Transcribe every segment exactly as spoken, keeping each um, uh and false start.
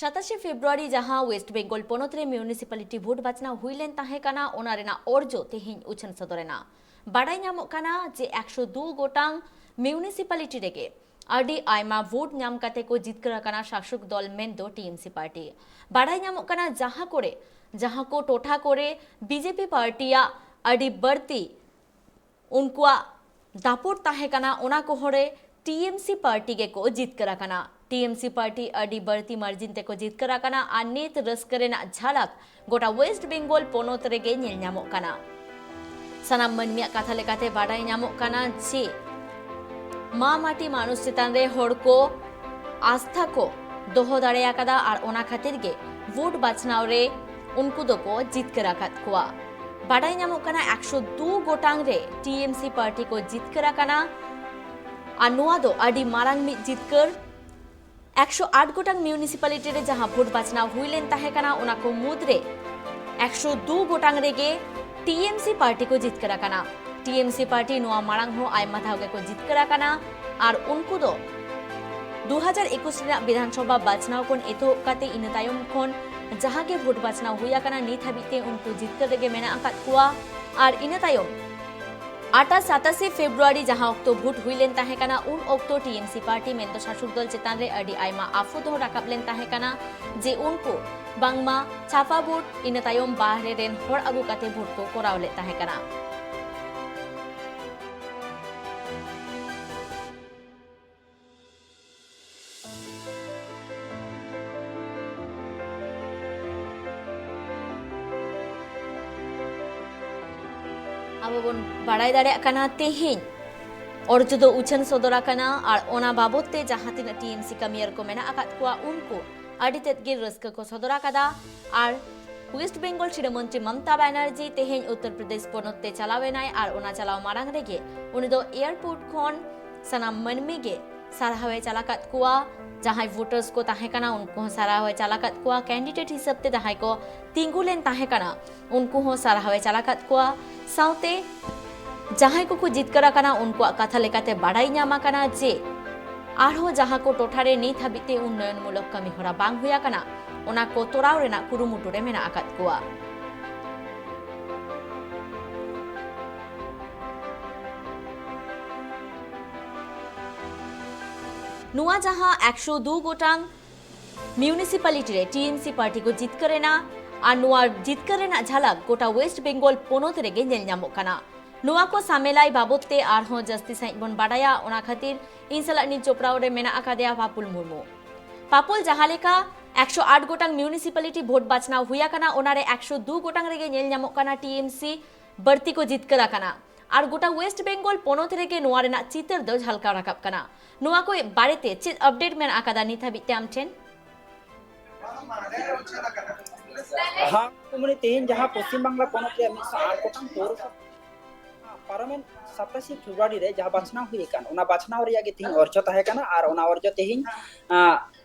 ᱥᱟᱛᱟᱥᱮ ᱯᱷᱮᱵᱽᱨᱩᱣᱟᱨᱤ ᱡᱟᱦᱟᱸ ᱳᱭᱮᱥᱴ ᱵᱮᱝᱜᱚᱞ ᱯᱚᱱᱚᱛ ᱨᱮ ᱢᱤᱭᱩᱱᱤᱥᱤᱯᱟᱞᱤᱴᱤ ᱵᱷᱳᱴ ᱵᱟᱪᱷᱱᱟᱣ ᱦᱩᱭ ᱞᱮᱱ ᱛᱟᱦᱮᱸ ᱠᱟᱱᱟ, ᱚᱱᱟ ᱨᱮᱱᱟᱜ ᱚᱨᱡᱚ ᱛᱮᱦᱮᱧ ᱩᱪᱷᱟᱹᱱ ᱥᱚᱫᱚᱨ ᱮᱱᱟ᱾ ᱵᱟᱰᱟᱭ ᱧᱟᱢᱚᱜ ᱠᱟᱱᱟ ᱡᱮ ᱮᱠᱥᱚ ᱫᱩ ᱜᱚᱴᱟᱝ ᱢᱤᱭᱩᱱᱤᱥᱤᱯᱟᱞᱤᱴᱤ ᱨᱮᱜᱮ ᱟᱹᱰᱤ ᱟᱭᱢᱟ ᱵᱷᱳᱴ ᱧᱟᱢ ᱠᱟᱛᱮ ᱠᱚ ᱡᱤᱛᱠᱟᱹᱨ ᱟᱠᱟᱱᱟ ᱥᱟᱥᱚᱠ ᱫᱚᱞ ᱢᱮᱱᱫᱚ ᱴᱤ ᱮᱢ ᱥᱤ ᱯᱟᱨᱴᱤ᱾ ᱵᱟᱰᱟᱭ ᱧᱟᱢᱚᱜ ᱠᱟᱱᱟ ᱡᱟᱦᱟᱸ ᱠᱚᱨᱮ, ᱡᱟᱦᱟᱸ ᱠᱚ ᱴᱚᱴᱷᱟ ᱠᱚᱨᱮ ᱵᱤ ᱡᱮ ᱯᱤ ᱯᱟᱨᱴᱤᱭᱟᱜ ᱟᱹᱰᱤ ᱵᱟᱹᱲᱛᱤ ᱩᱱᱠᱩᱣᱟᱜ ᱫᱟᱯᱚᱴ ᱛᱟᱦᱮᱸ ᱠᱟᱱᱟ, ᱚᱱᱟ ᱠᱚᱦᱚᱸ ᱨᱮ ᱴᱤ ᱮᱢ ᱥᱤ ᱯᱟᱨᱴᱤ ᱜᱮᱠᱚ ᱡᱤᱛᱠᱟᱹᱨ ᱟᱠᱟᱱᱟ᱾ ᱴᱤ ᱮᱢ ᱥᱤ ᱯᱟᱨᱴᱤ ᱟᱹᱰᱤ ᱵᱟᱹᱲᱛᱤ ᱢᱟᱨᱡᱤᱱ ᱛᱮᱠᱚ ᱡᱤᱛᱠᱟᱹᱨ ᱟᱠᱟᱱᱟ ᱟᱨ ᱱᱤᱛ ᱨᱟᱹᱥᱠᱟᱹ ᱨᱮᱱᱟᱜ ᱡᱷᱟᱞᱟᱠ ᱜᱚᱴᱟ ᱳᱭᱮᱥᱴ ᱵᱮᱝᱜᱚᱞ ᱯᱚᱱᱚᱛ ᱨᱮᱜᱮ ᱧᱮᱞ ᱧᱟᱢᱚᱜ ᱠᱟᱱᱟ᱾ ᱥᱟᱱᱟᱢ ᱢᱟᱹᱱᱢᱤᱭᱟᱜ ᱠᱟᱛᱷᱟ ᱞᱮᱠᱟᱛᱮ ᱵᱟᱰᱟᱭ ᱧᱟᱢᱚᱜ ᱠᱟᱱᱟ ᱡᱮ ᱢᱟ ᱢᱟᱴᱤ ᱢᱟᱱᱩᱥ ᱪᱮᱛᱟᱱ ᱨᱮ ᱦᱚᱲ ᱠᱚ ᱟᱥᱛᱷᱟ ᱠᱚ ᱫᱚᱦᱚ ᱫᱟᱲᱮ ᱟᱠᱟᱫᱟ ᱟᱨ ᱚᱱᱟ ᱠᱷᱟᱹᱛᱤᱨ ᱜᱮ ᱵᱷᱳᱴ ᱵᱟᱪᱷᱱᱟᱣ ᱨᱮ ᱩᱱᱠᱩ ᱫᱚᱠᱚ ᱡᱤᱛᱠᱟᱹᱨ ᱟᱠᱟᱫ ᱠᱚᱣᱟ᱾ ᱵᱟᱰᱟᱭ ᱧᱟᱢᱚᱜ ᱠᱟᱱᱟ ᱮᱠᱥᱚ ᱫᱩ ᱜᱚᱴᱟᱝ ᱨᱮ ᱴᱤ ᱮᱢ ᱥᱤ ᱯᱟᱨᱴᱤ ᱠᱚ ᱡᱤᱛᱠᱟᱹᱨ ᱟᱠᱟᱱᱟ ᱟᱨ ᱱᱚᱣᱟ ᱫᱚ ᱟᱹᱰᱤ ᱢᱟᱨᱟᱝ ᱢᱤᱫ ᱡᱤᱛᱠᱟᱹᱨ᱾ ᱮᱠᱥᱚ ᱟᱴ ᱜᱚᱴᱟᱝ ᱢᱤᱭᱩᱱᱤᱥᱤᱯᱟᱞᱤᱴᱤ ᱨᱮ ᱡᱟᱦᱟᱸ ᱵᱷᱳᱴ ᱵᱟᱪᱷᱱᱟᱣ ᱦᱩᱭ ᱞᱮᱱ ᱛᱟᱦᱮᱸ ᱠᱟᱱᱟ, ᱚᱱᱟ ᱠᱚ ᱢᱩᱫᱽᱨᱮ ᱮᱠᱥᱚ ᱫᱩ ᱜᱚᱴᱟᱝ ᱨᱮᱜᱮ ᱴᱤ ᱮᱢ ᱥᱤ ᱯᱟᱨᱴᱤ ᱠᱚ ᱡᱤᱛᱠᱟᱹᱨ ᱟᱠᱟᱱᱟ᱾ ᱴᱤ ᱮᱢ ᱥᱤ ᱯᱟᱨᱴᱤ ᱱᱚᱣᱟ ᱢᱟᱲᱟᱝ ᱦᱚᱸ ᱟᱭᱢᱟ ᱫᱷᱟᱣ ᱜᱮᱠᱚ ᱡᱤᱛᱠᱟᱹᱨ ᱟᱠᱟᱱᱟ ᱟᱨ ᱩᱱᱠᱩ ᱫᱚ ᱫᱩ ᱦᱟᱡᱟᱨ ᱮᱠᱩᱥ ᱨᱮᱱᱟᱜ ᱵᱤᱫᱷᱟᱱ ᱥᱚᱵᱷᱟ ᱵᱟᱪᱷᱱᱟᱣ ᱠᱷᱚᱱ ᱮᱛᱚᱦᱚᱵ ᱠᱟᱛᱮ ᱤᱱᱟᱹ ᱛᱟᱭᱚᱢ ᱠᱷᱚᱱ ᱡᱟᱦᱟᱸ ᱜᱮ ᱵᱷᱳᱴ ᱵᱟᱪᱷᱱᱟᱣ ᱦᱩᱭ ᱟᱠᱟᱱᱟ, ᱱᱤᱛ ᱦᱟᱹᱵᱤᱡ ᱛᱮ ᱩᱱᱠᱩ ᱡᱤᱛᱠᱟᱹᱨ ᱨᱮᱜᱮ ᱢᱮᱱᱟᱜ ᱟᱠᱟᱫ ᱠᱚᱣᱟ᱾ ᱟᱨ ᱤᱱᱟᱹ ᱛᱟᱭᱚᱢ ᱟᱴᱟ ᱥᱟᱛᱟᱥᱮ ᱯᱷᱮᱵᱽᱨᱩᱣᱟᱨᱤ ᱡᱟᱦᱟᱸ ᱚᱠᱛᱚ ᱵᱷᱳᱴ ᱦᱩᱭ ᱞᱮᱱ ᱛᱟᱦᱮᱸ ᱠᱟᱱᱟ, ᱩᱱ ᱚᱠᱛᱚ ᱴᱤ ᱮᱢ ᱥᱤ ᱯᱟᱨᱴᱤ ᱢᱮᱱᱫᱚ ᱥᱟᱥᱚᱠ ᱫᱚᱞ ᱪᱮᱛᱟᱱ ᱨᱮ ᱟᱹᱰᱤ ᱟᱭᱢᱟ ᱟᱯᱷᱚᱫ ᱦᱚᱸ ᱨᱟᱠᱟᱵ ᱞᱮᱱ ᱛᱟᱦᱮᱸ ᱠᱟᱱᱟ ᱡᱮ ᱩᱱᱠᱩ ᱵᱟᱝᱢᱟ ᱪᱷᱟᱯᱟ ᱵᱷᱳᱴ, ᱤᱱᱟᱹ ᱛᱟᱭᱚᱢ ᱵᱟᱦᱨᱮ ᱨᱮᱱ ᱦᱚᱲ ᱟᱹᱜᱩ ᱠᱟᱛᱮ ᱵᱷᱳᱴ ᱠᱚ ᱠᱚᱨᱟᱣ ᱞᱮᱫ ᱛᱟᱦᱮᱸ ᱠᱟᱱᱟ᱾ ᱟᱵᱚ ᱵᱚᱱ ᱵᱟᱲᱟᱭ ᱫᱟᱲᱮᱭᱟᱜ ᱠᱟᱱᱟ, ᱛᱮᱦᱮᱧ ᱚᱨᱡᱚ ᱫᱚ ᱩᱪᱷᱟᱹᱱ ᱥᱚᱫᱚᱨ ᱟᱠᱟᱱᱟ ᱟᱨ ᱚᱱᱟ ᱵᱟᱵᱚᱛ ᱛᱮ ᱡᱟᱦᱟᱸ ᱛᱤᱱᱟᱹᱜ ᱴᱤ ᱮᱢ ᱥᱤ ᱠᱟᱹᱢᱤᱭᱟᱹᱨ ᱠᱚ ᱢᱮᱱᱟᱜ ᱟᱠᱟᱫ ᱠᱚᱣᱟ, ᱩᱱᱠᱩ ᱟᱹᱰᱤ ᱛᱮᱫ ᱜᱮ ᱨᱟᱹᱥᱠᱟᱹ ᱠᱚ ᱥᱚᱫᱚᱨ ᱟᱠᱟᱫᱟ᱾ ᱟᱨ ᱳᱭᱮᱥᱴ ᱵᱮᱝᱜᱚᱞ ᱥᱤᱨᱟᱹ ᱢᱚᱱᱛᱨᱤ ᱢᱚᱢᱚᱛᱟ ᱵᱟᱱᱟᱨᱡᱤ ᱛᱮᱦᱮᱧ ᱩᱛᱛᱚᱨ ᱯᱨᱚᱫᱮᱥ ᱯᱚᱱᱚᱛ ᱛᱮ ᱪᱟᱞᱟᱣ ᱮᱱᱟᱭ ᱟᱨ ᱚᱱᱟ ᱪᱟᱞᱟᱣ ᱢᱟᱲᱟᱝ ᱨᱮᱜᱮ ᱩᱱᱤ ᱫᱚ ᱮᱭᱟᱨᱯᱳᱨᱴ ᱠᱷᱚᱱ ᱥᱟᱱᱟᱢ ᱢᱟᱹᱱᱢᱤ ᱜᱮ ᱥᱟᱨᱦᱟᱣ ᱮ ᱪᱟᱞ ᱟᱠᱟᱫ ᱠᱚᱣᱟ᱾ ᱡᱟᱦᱟᱸᱭ ᱵᱷᱳᱴᱟᱨᱥ ᱠᱚ ᱛᱟᱦᱮᱸ ᱠᱟᱱᱟ, ᱩᱱᱠᱩ ᱦᱚᱸ ᱥᱟᱨᱦᱟᱣ ᱮ ᱪᱟᱞ ᱟᱠᱟᱫ ᱠᱚᱣᱟ᱾ ᱠᱮᱱᱰᱤᱰᱮᱴ ᱦᱤᱥᱟᱹᱵ ᱛᱮ ᱡᱟᱦᱟᱸᱭ ᱠᱚ ᱛᱤᱸᱜᱩ ᱞᱮᱱ ᱛᱟᱦᱮᱸ ᱠᱟᱱᱟ, ᱩᱱᱠᱩ ᱦᱚᱸ ᱥᱟᱨᱦᱟᱣ ᱮ ᱪᱟᱞ ᱟᱠᱟᱫ ᱠᱚᱣᱟ᱾ ᱥᱟᱶᱛᱮ ᱡᱟᱦᱟᱸᱭ ᱠᱚᱠᱚ ᱡᱤᱛᱠᱟᱹᱨ ᱟᱠᱟᱱᱟ, ᱩᱱᱠᱩᱣᱟᱜ ᱠᱟᱛᱷᱟ ᱞᱮᱠᱟᱛᱮ ᱵᱟᱰᱟᱭ ᱧᱟᱢ ᱟᱠᱟᱱᱟ ᱡᱮ ᱟᱨᱦᱚᱸ ᱡᱟᱦᱟᱸ ᱠᱚ ᱴᱚᱴᱷᱟ ᱨᱮ ᱱᱤᱛ ᱦᱟᱹᱵᱤᱡ ᱛᱮ ᱩᱱᱱᱚᱭᱚᱱ ᱢᱩᱞᱚᱠ ᱠᱟᱹᱢᱤ ᱦᱚᱨᱟ ᱵᱟᱝ ᱦᱩᱭ ᱟᱠᱟᱱᱟ, ᱚᱱᱟ ᱠᱚ ᱛᱚᱨᱟᱣ ᱨᱮᱱᱟᱜ ᱠᱩᱨᱩᱢᱩᱴᱩ ᱨᱮ ᱢᱮᱱᱟᱜ ᱟᱠᱟᱫ ᱠᱚᱣᱟ᱾ ᱱᱚᱣᱟ ᱡᱟᱦᱟᱸ ᱮᱠᱥᱚ ᱫᱩ ᱜᱚᱴᱟᱝ ᱢᱤᱭᱩᱱᱤᱥᱤᱯᱟᱞᱤᱴᱤ ᱨᱮ ᱴᱤ ᱮᱢ ᱥᱤ ᱯᱟᱨᱴᱤ ᱠᱚ ᱡᱤᱛᱠᱟᱹᱨ ᱮᱱᱟ, ᱟᱨ ᱱᱚᱣᱟ ᱡᱤᱛᱠᱟᱹᱨ ᱨᱮᱱᱟᱜ ᱡᱷᱟᱞᱟᱠ ᱜᱚᱴᱟ ᱳᱭᱮᱥᱴ ᱵᱮᱝᱜᱚᱞ ᱯᱚᱱᱚᱛ ᱨᱮᱜᱮ ᱧᱮᱞ ᱧᱟᱢᱚᱜ ᱠᱟᱱᱟ᱾ ᱱᱚᱣᱟ ᱠᱚ ᱥᱟᱢᱮᱞᱟᱭ ᱵᱟᱵᱚᱫ ᱛᱮ ᱟᱨᱦᱚᱸ ᱡᱟᱹᱥᱛᱤ ᱥᱟᱺᱦᱤᱡ ᱵᱚᱱ ᱵᱟᱰᱟᱭᱟ, ᱚᱱᱟ ᱠᱷᱟᱹᱛᱤᱨ ᱤᱧ ᱥᱟᱞᱟᱜ ᱱᱤᱛ ᱡᱚᱯᱲᱟᱣ ᱨᱮ ᱢᱮᱱᱟᱜ ᱟᱠᱟᱫᱮᱭᱟ ᱯᱟᱯᱩᱞ ᱢᱩᱨᱢᱩ᱾ ᱯᱟᱯᱩᱞ, ᱡᱟᱦᱟᱸ ᱞᱮᱠᱟ ᱮᱠᱥᱚ ᱟᱴ ᱜᱚᱴᱟᱝ ᱢᱤᱭᱩᱱᱤᱥᱤᱯᱟᱞᱤᱴᱤ ᱵᱷᱳᱴ ᱵᱟᱪᱷᱱᱟᱣ ᱦᱩᱭ ᱟᱠᱟᱱᱟ, ᱚᱱᱟ ᱨᱮ ᱮᱠᱥᱚ ᱫᱩ ᱜᱚᱴᱟᱝ ᱨᱮᱜᱮ ᱧᱮᱞ ᱧᱟᱢᱚᱜ ᱠᱟᱱᱟ ᱴᱤ ᱮᱢ ᱥᱤ ᱵᱟᱹᱲᱛᱤ ᱠᱚ ᱡᱤᱛᱠᱟᱹᱨ ᱟᱠᱟᱱᱟ᱾ ᱟᱨ ᱜᱚᱴᱟ ᱳᱭᱮᱥᱴ ᱵᱮᱝᱜᱚᱞ ᱯᱚᱱᱚᱛ ᱨᱮᱜᱮ ᱱᱚᱣᱟ ᱨᱮᱱᱟᱜ ᱪᱤᱛᱟᱹᱨ ᱫᱚ ᱡᱷᱟᱞᱠᱟᱣ ᱨᱟᱠᱟᱵ ᱠᱟᱱᱟ᱾ ᱱᱚᱣᱟ ᱠᱚ ᱵᱟᱨᱮᱛᱮ ᱪᱮᱫ ᱟᱯᱰᱮᱴ ᱢᱮᱱᱟᱜ ᱟᱠᱟᱫᱟ ᱱᱤᱛ ᱦᱟᱹᱵᱤᱡ ᱛᱮ ᱟᱢ ᱴᱷᱮᱱ? ᱦᱟᱸ, ᱠᱩᱢᱩᱱᱤ, ᱛᱮᱦᱮᱧ ᱡᱟᱦᱟᱸ ᱯᱚᱥᱪᱤᱢ ᱵᱟᱝᱞᱟ ᱯᱚᱱᱚᱛ ᱨᱮᱭᱟᱜ ᱢᱤᱫᱥᱚ ᱟᱴ ᱜᱚᱴᱟᱝ ᱯᱳᱨᱚᱥᱚᱵᱷᱟ ᱯᱟᱨᱚᱢᱮᱱ ᱥᱟᱛᱟᱥᱮ ᱯᱷᱮᱵᱽᱨᱩᱣᱟᱨᱤ ᱨᱮ ᱡᱟᱦᱟᱸ ᱵᱟᱪᱷᱱᱟᱣ ᱦᱩᱭ ᱟᱠᱟᱱ, ᱚᱱᱟ ᱵᱟᱪᱷᱱᱟᱣ ᱨᱮᱭᱟᱜ ᱜᱮ ᱛᱮᱦᱮᱧ ᱚᱨᱡᱚ ᱛᱟᱦᱮᱸ ᱠᱟᱱᱟ᱾ ᱟᱨ ᱚᱱᱟ ᱚᱨᱡᱚ ᱛᱮᱦᱮᱧ, ᱟᱸ,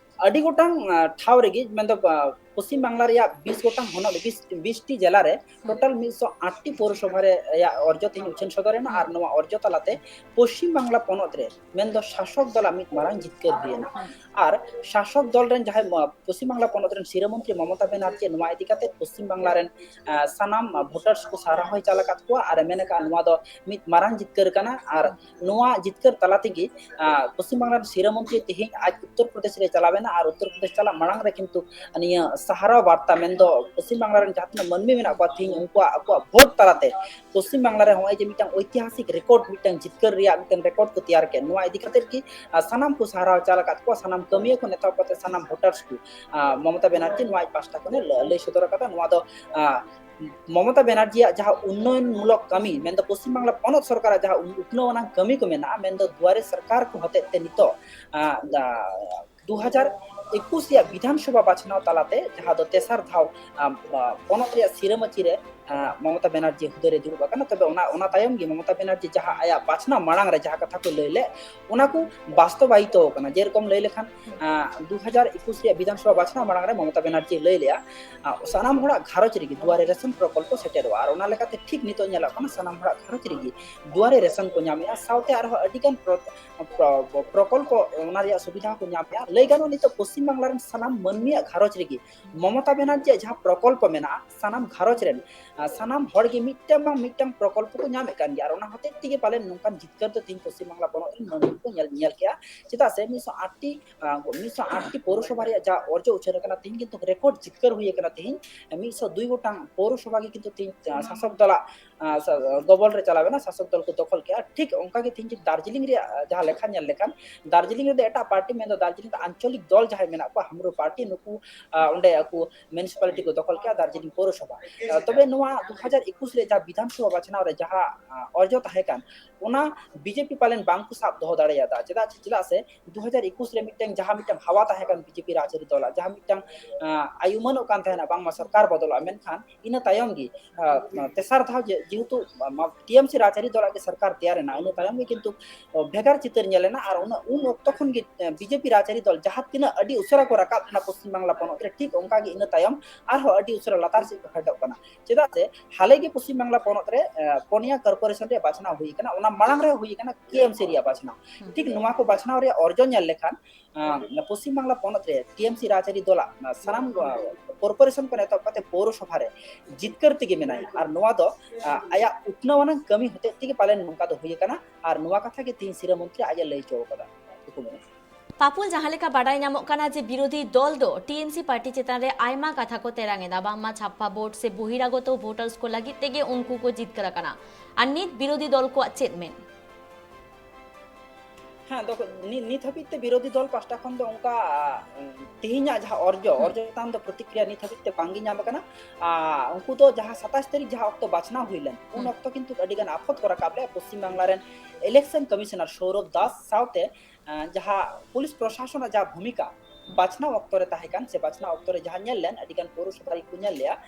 ᱟᱹᱰᱤ ᱜᱚᱴᱟᱝ, ᱟᱸ, ᱴᱷᱟᱶ ᱨᱮᱜᱮ, ᱢᱮᱱᱫᱚ, ᱟᱸ, ᱯᱚᱥᱪᱤᱢ ᱵᱟᱝᱞᱟ ᱨᱮᱭᱟᱜ ᱵᱤᱥ ᱜᱚᱴᱟᱝ ᱦᱚᱱᱚᱛ, ᱵᱤᱥ, ᱵᱤᱥ ᱴᱤ ᱡᱮᱞᱟ ᱨᱮ ᱴᱳᱴᱟᱞ ᱢᱤᱫᱥᱚ ᱟᱴ ᱴᱤ ᱯᱳᱨᱚᱥᱚᱵᱷᱟ ᱨᱮ, ᱨᱮᱭᱟᱜ ᱚᱨᱡᱚ ᱛᱮᱦᱮᱧ ᱩᱪᱷᱟᱹᱱ ᱥᱚᱫᱚᱨ ᱮᱱᱟ᱾ ᱟᱨ ᱱᱚᱣᱟ ᱚᱨᱡᱚ ᱛᱟᱞᱟᱛᱮ ᱯᱚᱥᱪᱤᱢ ᱵᱟᱝᱞᱟ ᱯᱚᱱᱚᱛ ᱨᱮ, ᱢᱮᱱᱫᱚ ᱥᱟᱥᱚᱠ ᱫᱚᱞᱟᱜ ᱢᱤᱫ ᱢᱟᱨᱟᱝ ᱡᱤᱛᱠᱟᱹᱨ ᱦᱩᱭ ᱮᱱᱟ᱾ ᱟᱨ ᱥᱟᱥᱚᱠ ᱫᱚᱞ ᱨᱮᱱ ᱡᱟᱦᱟᱸᱭ ᱢᱚ-, ᱯᱚᱥᱪᱤᱢ ᱵᱟᱝᱞᱟ ᱯᱚᱱᱚᱛ ᱨᱮᱱ ᱥᱤᱨᱟᱹ ᱢᱚᱱᱛᱨᱤ ᱢᱚᱢᱚᱛᱟ ᱵᱮᱱᱟᱨᱡᱤ ᱱᱚᱣᱟ ᱤᱫᱤ ᱠᱟᱛᱮ ᱯᱚᱥᱪᱤᱢ ᱵᱟᱝᱞᱟ ᱨᱮᱱ, ᱟᱸ, ᱥᱟᱱᱟᱢ, ᱟᱸ, ᱵᱷᱳᱴᱟᱨᱥ ᱠᱚ ᱥᱟᱨᱦᱟᱣ ᱦᱚᱸᱭ ᱪᱟᱞ ᱟᱠᱟᱫ ᱠᱚᱣᱟ ᱟᱨ ᱮ ᱢᱮᱱ ᱟᱠᱟᱫᱼᱟ, ᱱᱚᱣᱟ ᱫᱚ ᱢᱤᱫ ᱢᱟᱨᱟᱝ ᱡᱤᱛᱠᱟᱹᱨ ᱠᱟᱱᱟ᱾ ᱟᱨ ᱱᱚᱣᱟ ᱡᱤᱛᱠᱟᱹᱨ ᱛᱟᱞᱟ ᱛᱮᱜᱮ, ᱟᱸ, ᱯᱚᱥᱪᱤᱢ ᱵᱟᱝᱞᱟ ᱨᱮᱱ ᱥᱤᱨᱟᱹ ᱢᱚᱱᱛᱨᱤ ᱛᱮᱦᱮᱧ ᱟᱡ ᱩᱛᱛᱚᱨ ᱯᱨᱚᱫᱮᱥ ᱨᱮ ᱪᱟᱞᱟᱣ ᱮᱱᱟ᱾ ᱟᱨ ᱩᱛᱛᱚᱨ ᱯᱨᱚᱫᱮᱥ ᱪᱟᱞᱟᱜ ᱢᱟᱲᱟᱝ ᱨᱮ ᱠᱤᱱᱛᱩ ᱱᱤᱭᱟᱹ ᱥᱟᱦᱟᱨᱟᱣ ᱵᱟᱨᱛᱟ, ᱢᱮᱱᱫᱚ ᱯᱚᱥᱪᱤᱢ ᱵᱟᱝᱞᱟ ᱨᱮᱱ ᱡᱟᱦᱟᱸ ᱛᱤᱱᱟᱹᱜ ᱢᱟᱹᱱᱢᱤ ᱢᱮᱱᱟᱜ ᱠᱚᱣᱟ, ᱛᱮᱦᱮᱧ ᱩᱱᱠᱩᱣᱟᱜ, ᱟᱠᱚᱣᱟᱜ ᱵᱷᱳᱴ ᱛᱟᱞᱟᱛᱮ ᱯᱚᱥᱪᱤᱢ ᱵᱟᱝᱞᱟ ᱨᱮ ᱱᱚᱜᱼᱚᱭ ᱡᱮ ᱢᱤᱫᱴᱟᱝ ᱳᱭᱛᱤᱦᱟᱥᱤᱠ ᱨᱮᱠᱚᱨᱰ, ᱢᱤᱫᱴᱟᱝ ᱡᱤᱛᱠᱟᱹᱨ ᱨᱮᱭᱟᱜ ᱢᱤᱫᱴᱟᱝ ᱨᱮᱠᱚᱨᱰ ᱠᱚ ᱛᱮᱭᱟᱨ ᱠᱮᱫ, ᱱᱚᱣᱟ ᱤᱫᱤ ᱠᱟᱛᱮ ᱜᱮ, ᱟᱨ ᱥᱟᱱᱟᱢ ᱠᱚ ᱥᱟᱨᱦᱟᱣ ᱪᱟᱞ ᱟᱠᱟᱫ ᱠᱚᱣᱟ, ᱥᱟᱱᱟᱢ ᱠᱟᱹᱢᱤᱭᱟᱹ ᱠᱷᱚᱱ ᱮᱛᱚᱦᱚᱵ ᱠᱟᱛᱮ ᱥᱟᱱᱟᱢ ᱵᱷᱳᱴᱟᱨᱥ ᱠᱚ, ᱟᱸ, ᱢᱚᱢᱚᱛᱟ ᱵᱮᱱᱟᱨᱡᱤ ᱱᱚᱣᱟ ᱟᱡ ᱯᱟᱥᱴᱟ ᱠᱷᱚᱱᱮ ᱞᱟᱹ-, ᱞᱟᱹᱭ ᱥᱚᱫᱚᱨ ᱟᱠᱟᱫᱟ᱾ ᱱᱚᱣᱟ ᱫᱚ, ᱟᱸ, ᱢᱚᱢᱚᱛᱟ ᱵᱮᱱᱟᱨᱡᱤᱭᱟᱜ ᱡᱟᱦᱟᱸ ᱩᱱᱱᱚᱭᱚᱱ ᱢᱩᱞᱚᱠ ᱠᱟᱹᱢᱤ, ᱢᱮᱱᱫᱚ ᱯᱚᱥᱪᱤᱢ ᱵᱟᱝᱞᱟ ᱯᱚᱱᱚᱛ ᱥᱚᱨᱠᱟᱨᱟᱜ ᱡᱟᱦᱟᱸ ᱩᱱ-, ᱩᱛᱱᱟᱹᱣ ᱟᱱᱟᱝ ᱠᱟᱹᱢᱤ ᱠᱚ ᱢᱮᱱᱟᱜᱼᱟ, ᱢᱮᱱᱫᱚ ᱫᱩᱣᱟᱨᱮ ᱥᱚᱨᱠᱟᱨ ᱠᱚ ᱦᱚᱛᱮᱡ ᱛᱮ ᱱᱤᱛᱚᱜ, ᱟᱸ, ᱫᱟ-, ᱫᱩ ᱦᱟᱡᱟᱨ ᱮᱠᱩᱥ ᱨᱮᱭᱟᱜ ᱵᱤᱫᱷᱟᱱ ᱥᱚᱵᱷᱟ ᱵᱟᱪᱷᱱᱟᱣ ᱛᱟᱞᱟᱛᱮ ᱡᱟᱦᱟᱸ ᱫᱚ ᱛᱮᱥᱟᱨ ᱫᱷᱟᱣ ᱟᱢ, ᱟ, ᱯᱚᱱᱚᱛ ᱨᱮᱭᱟᱜ ᱥᱤᱨᱟᱹ ᱢᱟᱹᱪᱤ ᱨᱮ, ᱟ, ᱢᱚᱢᱚᱛᱟ ᱵᱮᱱᱟᱨᱡᱤ ᱦᱩᱫᱟᱹ ᱨᱮ ᱫᱩᱲᱩᱵ ᱟᱠᱟᱱᱟ᱾ ᱛᱚᱵᱮ ᱚᱱᱟ, ᱚᱱᱟ ᱛᱟᱭᱚᱢ ᱜᱮ ᱢᱚᱢᱚᱛᱟ ᱵᱮᱱᱟᱨᱡᱤ ᱡᱟᱦᱟᱸ ᱟᱭᱟᱜ ᱵᱟᱪᱷᱱᱟᱣ ᱢᱟᱲᱟᱝ ᱨᱮ ᱡᱟᱦᱟᱸ ᱠᱟᱛᱷᱟ ᱠᱚ ᱞᱟᱹᱭ ᱞᱮᱫ, ᱚᱱᱟ ᱠᱚ ᱵᱟᱥᱛᱚᱵᱟᱭᱤᱛᱚ ᱟᱠᱟᱱᱟ᱾ ᱡᱮᱨᱚᱠᱚᱢ ᱞᱟᱹᱭ ᱞᱮᱠᱷᱟᱱ, ᱟ, ᱫᱩ ᱦᱟᱡᱟᱨ ᱮᱠᱩᱥ ᱨᱮᱭᱟᱜ ᱵᱤᱫᱷᱟᱱ ᱥᱚᱵᱷᱟ ᱵᱟᱪᱷᱱᱟᱣ ᱢᱟᱲᱟᱝ ᱨᱮ ᱢᱚᱢᱚᱛᱟ ᱵᱮᱱᱟᱨᱡᱤ ᱞᱟᱹᱭ ᱞᱮᱫᱼᱟ, ᱟ, ᱥᱟᱱᱟᱢ ᱦᱚᱲᱟᱜ ᱜᱷᱟᱨᱚᱸᱡᱽ ᱨᱮᱜᱮ ᱫᱩᱣᱟᱨᱮ ᱨᱮᱥᱚᱱ ᱯᱨᱚᱠᱚᱞᱯᱚ ᱥᱮᱴᱮᱨᱚᱜᱼᱟ᱾ ᱟᱨ ᱚᱱᱟ ᱞᱮᱠᱟᱛᱮ ᱴᱷᱤᱠ ᱱᱤᱛᱚᱜ ᱧᱮᱞᱚᱜ ᱠᱟᱱᱟ, ᱥᱟᱱᱟᱢ ᱦᱚᱲᱟᱜ ᱜᱷᱟᱨᱚᱸᱡᱽ ᱨᱮᱜᱮ ᱫᱩᱣᱟᱨᱮ ᱨᱮᱥᱚᱱ ᱠᱚ ᱧᱟᱢᱮᱫᱼᱟ, ᱥᱟᱶᱛᱮ ᱟᱨᱦᱚᱸ ᱟᱹᱰᱤᱜᱟᱱ ᱯᱨᱚ-, ᱯᱨᱚ-, ᱯᱨᱚᱠᱚᱞᱯᱚ, ᱚᱱᱟ ᱨᱮᱭᱟᱜ ᱥᱩᱵᱤᱫᱷᱟ ᱦᱚᱸᱠᱚ ᱧᱟᱢᱮᱫᱼᱟ᱾ ᱞᱟᱹᱭ ᱜᱟᱱᱚᱜᱼᱟ, ᱱᱤᱛᱚᱜ ᱯᱚᱥᱪᱤᱢ ᱵᱟᱝᱞᱟ ᱨᱮᱱ ᱥᱟᱱᱟᱢ ᱢᱟᱹᱱᱢᱤᱭᱟᱜ ᱜᱷᱟᱨᱚᱸᱡᱽ ᱨᱮᱜᱮ ᱢᱚᱢᱚᱛᱟ ᱵᱮᱱᱟᱨᱡᱤᱭᱟᱜ ᱡᱟᱦᱟᱸ ᱯᱨᱚᱠᱚᱞᱯᱚ ᱢᱮᱱᱟᱜᱼᱟ, ᱥᱟᱱᱟᱢ ᱜᱷᱟᱨᱚᱸᱡᱽ ᱨᱮᱱ, ᱟ, ᱥᱟᱱᱟᱢ ᱦᱚᱲ ᱜᱮ ᱢᱤᱫᱴᱟᱝ ᱵᱟᱝ ᱢᱤᱫᱴᱟᱝ ᱯᱨᱚᱠᱚᱞᱯᱚ ᱠᱚ ᱧᱟᱢᱮᱫ ᱠᱟᱱ ᱜᱮᱭᱟ᱾ ᱟᱨ ᱚᱱᱟ ᱦᱚᱛᱮᱡ ᱛᱮᱜᱮ ᱯᱟᱞᱮᱱ ᱱᱚᱝᱠᱟᱱ ᱡᱤᱛᱠᱟᱹᱨ ᱫᱚ ᱛᱮᱦᱮᱧ ᱯᱚᱥᱪᱤᱢ ᱵᱟᱝᱞᱟ ᱯᱚᱱᱚᱛ ᱨᱮᱱ ᱢᱟᱹᱱᱢᱤ ᱠᱚ ᱧᱮᱞ, ᱧᱮᱞ ᱠᱮᱜᱼᱟ᱾ ᱪᱮᱫᱟᱜ ᱥᱮ ᱢᱤᱫᱥᱚ ᱟᱴ ᱴᱤ, ᱟ, ᱢᱤᱫᱥᱚ ᱟᱴ ᱴᱤ ᱯᱳᱣᱨᱚᱥᱚᱵᱷᱟ ᱨᱮᱭᱟᱜ ᱡᱟ ᱚᱨᱡᱚ ᱩᱪᱷᱟᱹᱱ ᱟᱠᱟᱱᱟ, ᱛᱮᱦᱮᱧ ᱠᱤᱱᱛᱩ ᱨᱮᱠᱚᱨᱰ ᱡᱤᱛᱠᱟᱹᱨ ᱦᱩᱭ ᱟᱠᱟᱱᱟ᱾ ᱛᱮᱦᱮᱧ ᱢᱤᱫᱥᱚ ᱫᱩᱭ ᱜᱚᱴᱟᱝ ᱯᱳᱣᱨᱚᱥᱚᱵᱷᱟ ᱜᱮ ᱠᱤᱱᱛᱩ ᱛᱮᱦᱮᱧ, ᱟ, ᱥᱟᱥᱚᱠ ᱫᱚᱞᱟᱜ, ᱟ, ᱥᱟ-, ᱜᱚᱵᱚᱞ ᱨᱮ ᱪᱟᱞᱟᱣ ᱮᱱᱟ, ᱥᱟᱥᱚᱠ ᱫᱚᱞ ᱠᱚ ᱫᱚᱠᱷᱚᱞ ᱠᱮᱜᱼᱟ᱾ ᱴᱷᱤᱠ ᱚᱱᱠᱟ ᱜᱮ ᱛᱮᱦᱮᱧ ᱡᱩᱫᱤ ᱫᱟᱨᱡᱤᱞᱤᱝ ᱨᱮᱭᱟᱜ, ᱟ, ᱡᱟᱦᱟᱸ ᱞᱮᱠᱷᱟ ᱧᱮᱞ ᱞᱮᱠᱷᱟᱱ, ᱫᱟᱨᱡᱤᱞᱤᱝ ᱨᱮᱫᱚ ᱮᱴᱟᱜ ᱯᱟᱨᱴᱤ, ᱢᱮᱱᱫᱚ ᱫᱟᱨᱡᱤᱞᱤᱝ ᱫᱚ ᱟᱧᱪᱚᱞᱤᱠ ᱫᱚᱞ ᱡᱟᱦᱟᱸᱭ ᱢᱮᱱᱟᱜ ᱠᱚᱣᱟ, ᱦᱟᱢᱨᱳ ᱯᱟᱨᱴᱤ, ᱱᱩᱠᱩ, ᱟ, ᱚᱸᱰᱮ ᱟᱠᱚ ᱢᱩᱱᱤᱥᱤᱯᱟᱞᱤᱴᱤ ᱠᱚ ᱫᱚᱠᱷᱚᱞ ᱠᱮᱜᱼᱟ, ᱫᱟᱨᱡᱤᱞᱤᱝ ᱯᱳᱣᱨᱚᱥᱚᱵᱷᱟ᱾ ᱟ, ᱛᱚᱵᱮ ᱱᱚᱣᱟ ᱫᱩ ᱦᱟᱡᱟᱨ ᱮᱠᱩᱥ ᱨᱮ ᱡᱟᱦᱟᱸ ᱵᱤᱫᱷᱟᱱ ᱥᱚᱵᱷᱟ ᱵᱟᱪᱷᱱᱟᱣ ᱨᱮ ᱡᱟᱦᱟᱸ, ᱟ, ᱚᱨᱡᱚ ᱛᱟᱦᱮᱸ ᱠᱟᱱ, ᱚᱱᱟ ᱵᱤᱡᱮᱯᱤ ᱯᱟᱞᱮᱱ ᱵᱟᱝ ᱠᱚ ᱥᱟᱵ ᱫᱚᱦᱚ ᱫᱟᱲᱮᱭᱟᱫᱟ᱾ ᱪᱮᱫᱟᱜ ᱪᱮ-, ᱪᱮᱫᱟᱜ ᱥᱮ ᱫᱩ ᱦᱟᱡᱟᱨ ᱮᱠᱩᱥ ᱨᱮ ᱢᱤᱫᱴᱟᱝ, ᱡᱟᱦᱟᱸ ᱢᱤᱫᱴᱟᱝ ᱦᱟᱣᱟ ᱛᱟᱦᱮᱸ ᱠᱟᱱ ᱵᱤᱡᱮᱯᱤ ᱨᱟᱡᱽᱟᱹᱨᱤ ᱫᱚᱞᱟᱜ, ᱡᱟᱦᱟᱸ ᱢᱤᱫᱴᱟᱝ, ᱟ, ᱟᱭᱩᱢᱟᱹᱱᱚᱜ ᱠᱟᱱ ᱛᱟᱦᱮᱱᱟ ᱵᱟᱝᱢᱟ ᱥᱚᱨᱠᱟᱨ ᱵᱚᱫᱚᱞᱚᱜᱼᱟ, ᱢᱮᱱᱠᱷᱟᱱ ᱤᱱᱟᱹ ᱛᱟᱭᱚᱢ ᱜᱮ, ᱟ, ᱛᱮᱥᱟᱨ ᱫᱷᱟᱣ ᱡᱮ-, ᱡᱮᱦᱮᱛᱩ ᱢᱟ-, ᱴᱤ ᱮᱢ ᱥᱤ ᱨᱟᱡᱽᱟᱹᱨᱤ ᱫᱚᱞᱟᱜ ᱜᱮ ᱥᱚᱨᱠᱟᱨ ᱛᱮᱭᱟᱨ ᱮᱱᱟ, ᱤᱱᱟᱹ ᱛᱟᱭᱚᱢ ᱜᱮ ᱠᱤᱱᱛᱩ ᱵᱷᱮᱜᱟᱨ ᱪᱤᱛᱟᱹᱨ ᱧᱮᱞ ᱮᱱᱟ᱾ ᱟᱨ ᱩᱱᱟᱹᱜ, ᱩᱱ ᱚᱠᱛᱚ ᱠᱷᱚᱱ ᱜᱮ, ᱮ, ᱵᱤᱡᱮᱯᱤ ᱨᱟᱡᱽᱟᱹᱨᱤ ᱫᱚᱞ ᱡᱟᱦᱟᱸ ᱛᱤᱱᱟᱹᱜ ᱟᱹᱰᱤ ᱩᱥᱟᱹᱨᱟ ᱠᱚ ᱨᱟᱠᱟᱵ ᱞᱮᱱᱟ ᱯᱚᱥᱪᱤᱢ ᱵᱟᱝᱞᱟ ᱯᱚᱱᱚᱛ ᱨᱮ, ᱴᱷᱤᱠ ᱚᱱᱠᱟ ᱜᱮ ᱤᱱᱟᱹ ᱛᱟᱭᱚᱢ ᱟᱨᱦᱚᱸ ᱟᱹᱰᱤ ᱩᱥᱟᱹᱨᱟ ᱞᱟᱛᱟᱨ ᱥᱮᱫ ᱠᱚ ᱯᱷᱮᱰᱚᱜ ᱠᱟᱱᱟ᱾ ᱪᱮᱫᱟᱜ ᱥᱮ ᱦᱟᱞᱮ ᱜᱮ ᱯᱚᱥᱪᱤᱢ ᱵᱟᱝᱞᱟ ᱯᱚᱱᱚᱛ ᱨᱮ, ᱮ, ᱯᱚᱱᱭᱟ ᱠᱚᱨᱯᱳᱨᱮᱥᱚᱱ ᱨᱮᱭᱟᱜ ᱵᱟᱪᱷᱱᱟᱣ ᱦᱩᱭ ᱟᱠᱟᱱᱟ, ᱚᱱᱟ ᱢᱟᱲᱟᱝ ᱨᱮ ᱦᱩᱭ ᱟᱠᱟᱱᱟ ᱠᱮ ᱮᱢ ᱥᱤ ᱨᱮᱭᱟᱜ ᱵᱟᱪᱷᱱᱟᱣ᱾ ᱦᱩᱸ᱾ ᱴᱷᱤᱠ ᱱᱚᱣᱟ ᱠᱚ ᱵᱟᱪᱷᱱᱟᱣ ᱨᱮᱭᱟᱜ ᱚᱨᱡᱚ ᱧᱮᱞ ᱞᱮᱠᱷᱟᱱ, ᱟ, ᱯᱚᱥᱪᱤᱢ ᱵᱟᱝᱞᱟ ᱯᱚᱱᱚᱛ ᱨᱮ ᱴᱤ ᱮᱢ ᱥᱤ ᱨᱟᱡᱽᱟᱹᱨᱤ ᱫᱚᱞᱟᱜ, ᱟ, ᱥᱟᱱᱟᱢ, ᱟ, ᱠᱚᱨᱯᱳᱨᱮᱥᱚᱱ ᱠᱷᱚᱱ ᱮᱛᱚᱦᱚᱵ ᱠᱟᱛᱮ ᱯᱳᱣᱨᱚᱥᱚᱵᱷᱟ ᱨᱮ ᱡᱤᱛᱠᱟᱹᱨ ᱛᱮᱜᱮ ᱢᱮᱱᱟᱭᱟ᱾ ᱟᱨ ᱱᱚᱣᱟ ᱫᱚ, ᱟ, ᱟᱭᱟᱜ ᱩᱛᱱᱟᱹᱣ ᱟᱱᱟᱜ ᱠᱟᱹᱢᱤ ᱦᱚᱛᱮᱡ ᱛᱮᱜᱮ ᱯᱟᱞᱮᱱ ᱱᱚᱝᱠᱟ ᱫᱚ ᱦᱩᱭ ᱟᱠᱟᱱᱟ᱾ ᱟᱨ ᱱᱚᱣᱟ ᱠᱟᱛᱷᱟ ᱜᱮ ᱛᱮᱦᱮᱧ ᱥᱤᱨᱟᱹ ᱢᱚᱱᱛᱨᱤ ᱟᱡ ᱮ ᱞᱟᱹᱭ ᱦᱚᱪᱚ ᱟᱠᱟᱫᱟ᱾ ᱠᱩᱠᱢᱩ᱾ ᱯᱟᱯᱩᱞ, ᱡᱟᱦᱟᱸ ᱞᱮᱠᱟ ᱵᱟᱰᱟᱭ ᱧᱟᱢᱚᱜ ᱠᱟᱱᱟ ᱡᱮ ᱵᱤᱨᱳᱫᱷᱤ ᱫᱚᱞ ᱫᱚ ᱴᱤ ᱮᱢ ᱥᱤ ᱯᱟᱨᱴᱤ ᱪᱮᱛᱟᱱ ᱨᱮ ᱟᱭᱢᱟ ᱠᱟᱛᱷᱟ ᱠᱚ ᱛᱮᱨᱟᱝ ᱮᱫᱟ, ᱵᱟᱝᱢᱟ ᱪᱷᱟᱯᱯᱟ ᱵᱷᱳᱴ ᱥᱮ ᱵᱚᱦᱤᱨᱟᱜᱚᱛᱚ ᱵᱷᱳᱴᱟᱨᱥ ᱠᱚ ᱞᱟᱹᱜᱤᱫ ᱛᱮᱜᱮ ᱩᱱᱠᱩ ᱠᱚ ᱡᱤᱛᱠᱟᱹᱨ ᱟᱠᱟᱱᱟ᱾ ᱟᱨ ᱱᱤᱛ ᱵᱤᱨᱳᱫᱷᱤ ᱫᱚᱞ ᱠᱚᱣᱟᱜ ᱪᱮᱫ ᱢᱮᱱ? ᱦᱮᱸ, ᱫᱚ ᱱᱤ-, ᱱᱤᱛ ᱦᱟᱹᱵᱤᱡ ᱛᱮ ᱵᱤᱨᱳᱫᱷᱤ ᱫᱚᱞ ᱯᱟᱦᱴᱟ ᱠᱷᱚᱱ ᱫᱚ ᱚᱱᱠᱟ, ᱟ, ᱛᱮᱦᱮᱧᱟᱜ ᱡᱟᱦᱟᱸ ᱚᱨᱡᱚ, ᱦᱩᱸ᱾ ᱚᱨᱡᱚ ᱪᱮᱛᱟᱱ ᱫᱚ ᱯᱨᱚᱛᱤᱠᱨᱤᱭᱟ ᱱᱤᱛ ᱦᱟᱹᱵᱤᱡ ᱛᱮ ᱵᱟᱝᱜᱮ ᱧᱟᱢ ᱟᱠᱟᱱᱟ᱾ ᱟ, ᱩᱱᱠᱩ ᱫᱚ ᱡᱟᱦᱟᱸ ᱥᱟᱛᱟᱥ ᱛᱟᱹᱨᱤᱠᱷ ᱡᱟᱦᱟᱸ ᱚᱠᱛᱚ ᱵᱟᱪᱷᱱᱟᱣ ᱦᱩᱭ ᱞᱮᱱ, ᱩᱱ ᱦᱩᱸ᱾ ᱚᱠᱛᱚ ᱠᱤᱱᱛᱩ ᱟᱹᱰᱤᱜᱟᱱ ᱟᱯᱷᱚᱛ ᱠᱚ ᱨᱟᱠᱟᱵ ᱞᱮᱫ ᱯᱚᱥᱪᱤᱢ ᱵᱟᱝᱞᱟ ᱨᱮᱱ election commissioner ᱥᱳᱣᱨᱚᱵᱷ ᱫᱟᱥ ᱥᱟᱶᱛᱮ, ᱟ, ᱡᱟᱦᱟᱸ ᱯᱩᱞᱤᱥ ᱯᱨᱚᱥᱟᱥᱚᱱᱟᱜ ᱡᱟᱦᱟᱸ ᱵᱷᱩᱢᱤᱠᱟ, ᱵᱟᱪᱷᱱᱟᱣ ᱚᱠᱛᱚ ᱨᱮ ᱛᱟᱦᱮᱸ ᱠᱟᱱ ᱥᱮ ᱵᱟᱪᱷᱱᱟᱣ ᱚᱠᱛᱚ ᱨᱮ ᱡᱟᱦᱟᱸ ᱧᱮᱞ ᱞᱮᱱ, ᱟᱹᱰᱤ ᱜᱟᱱ ᱯᱳᱣᱨᱚᱥᱚᱵᱷᱟ ᱨᱮ ᱠᱚ ᱧᱮᱞ ᱞᱮᱜᱼᱟ,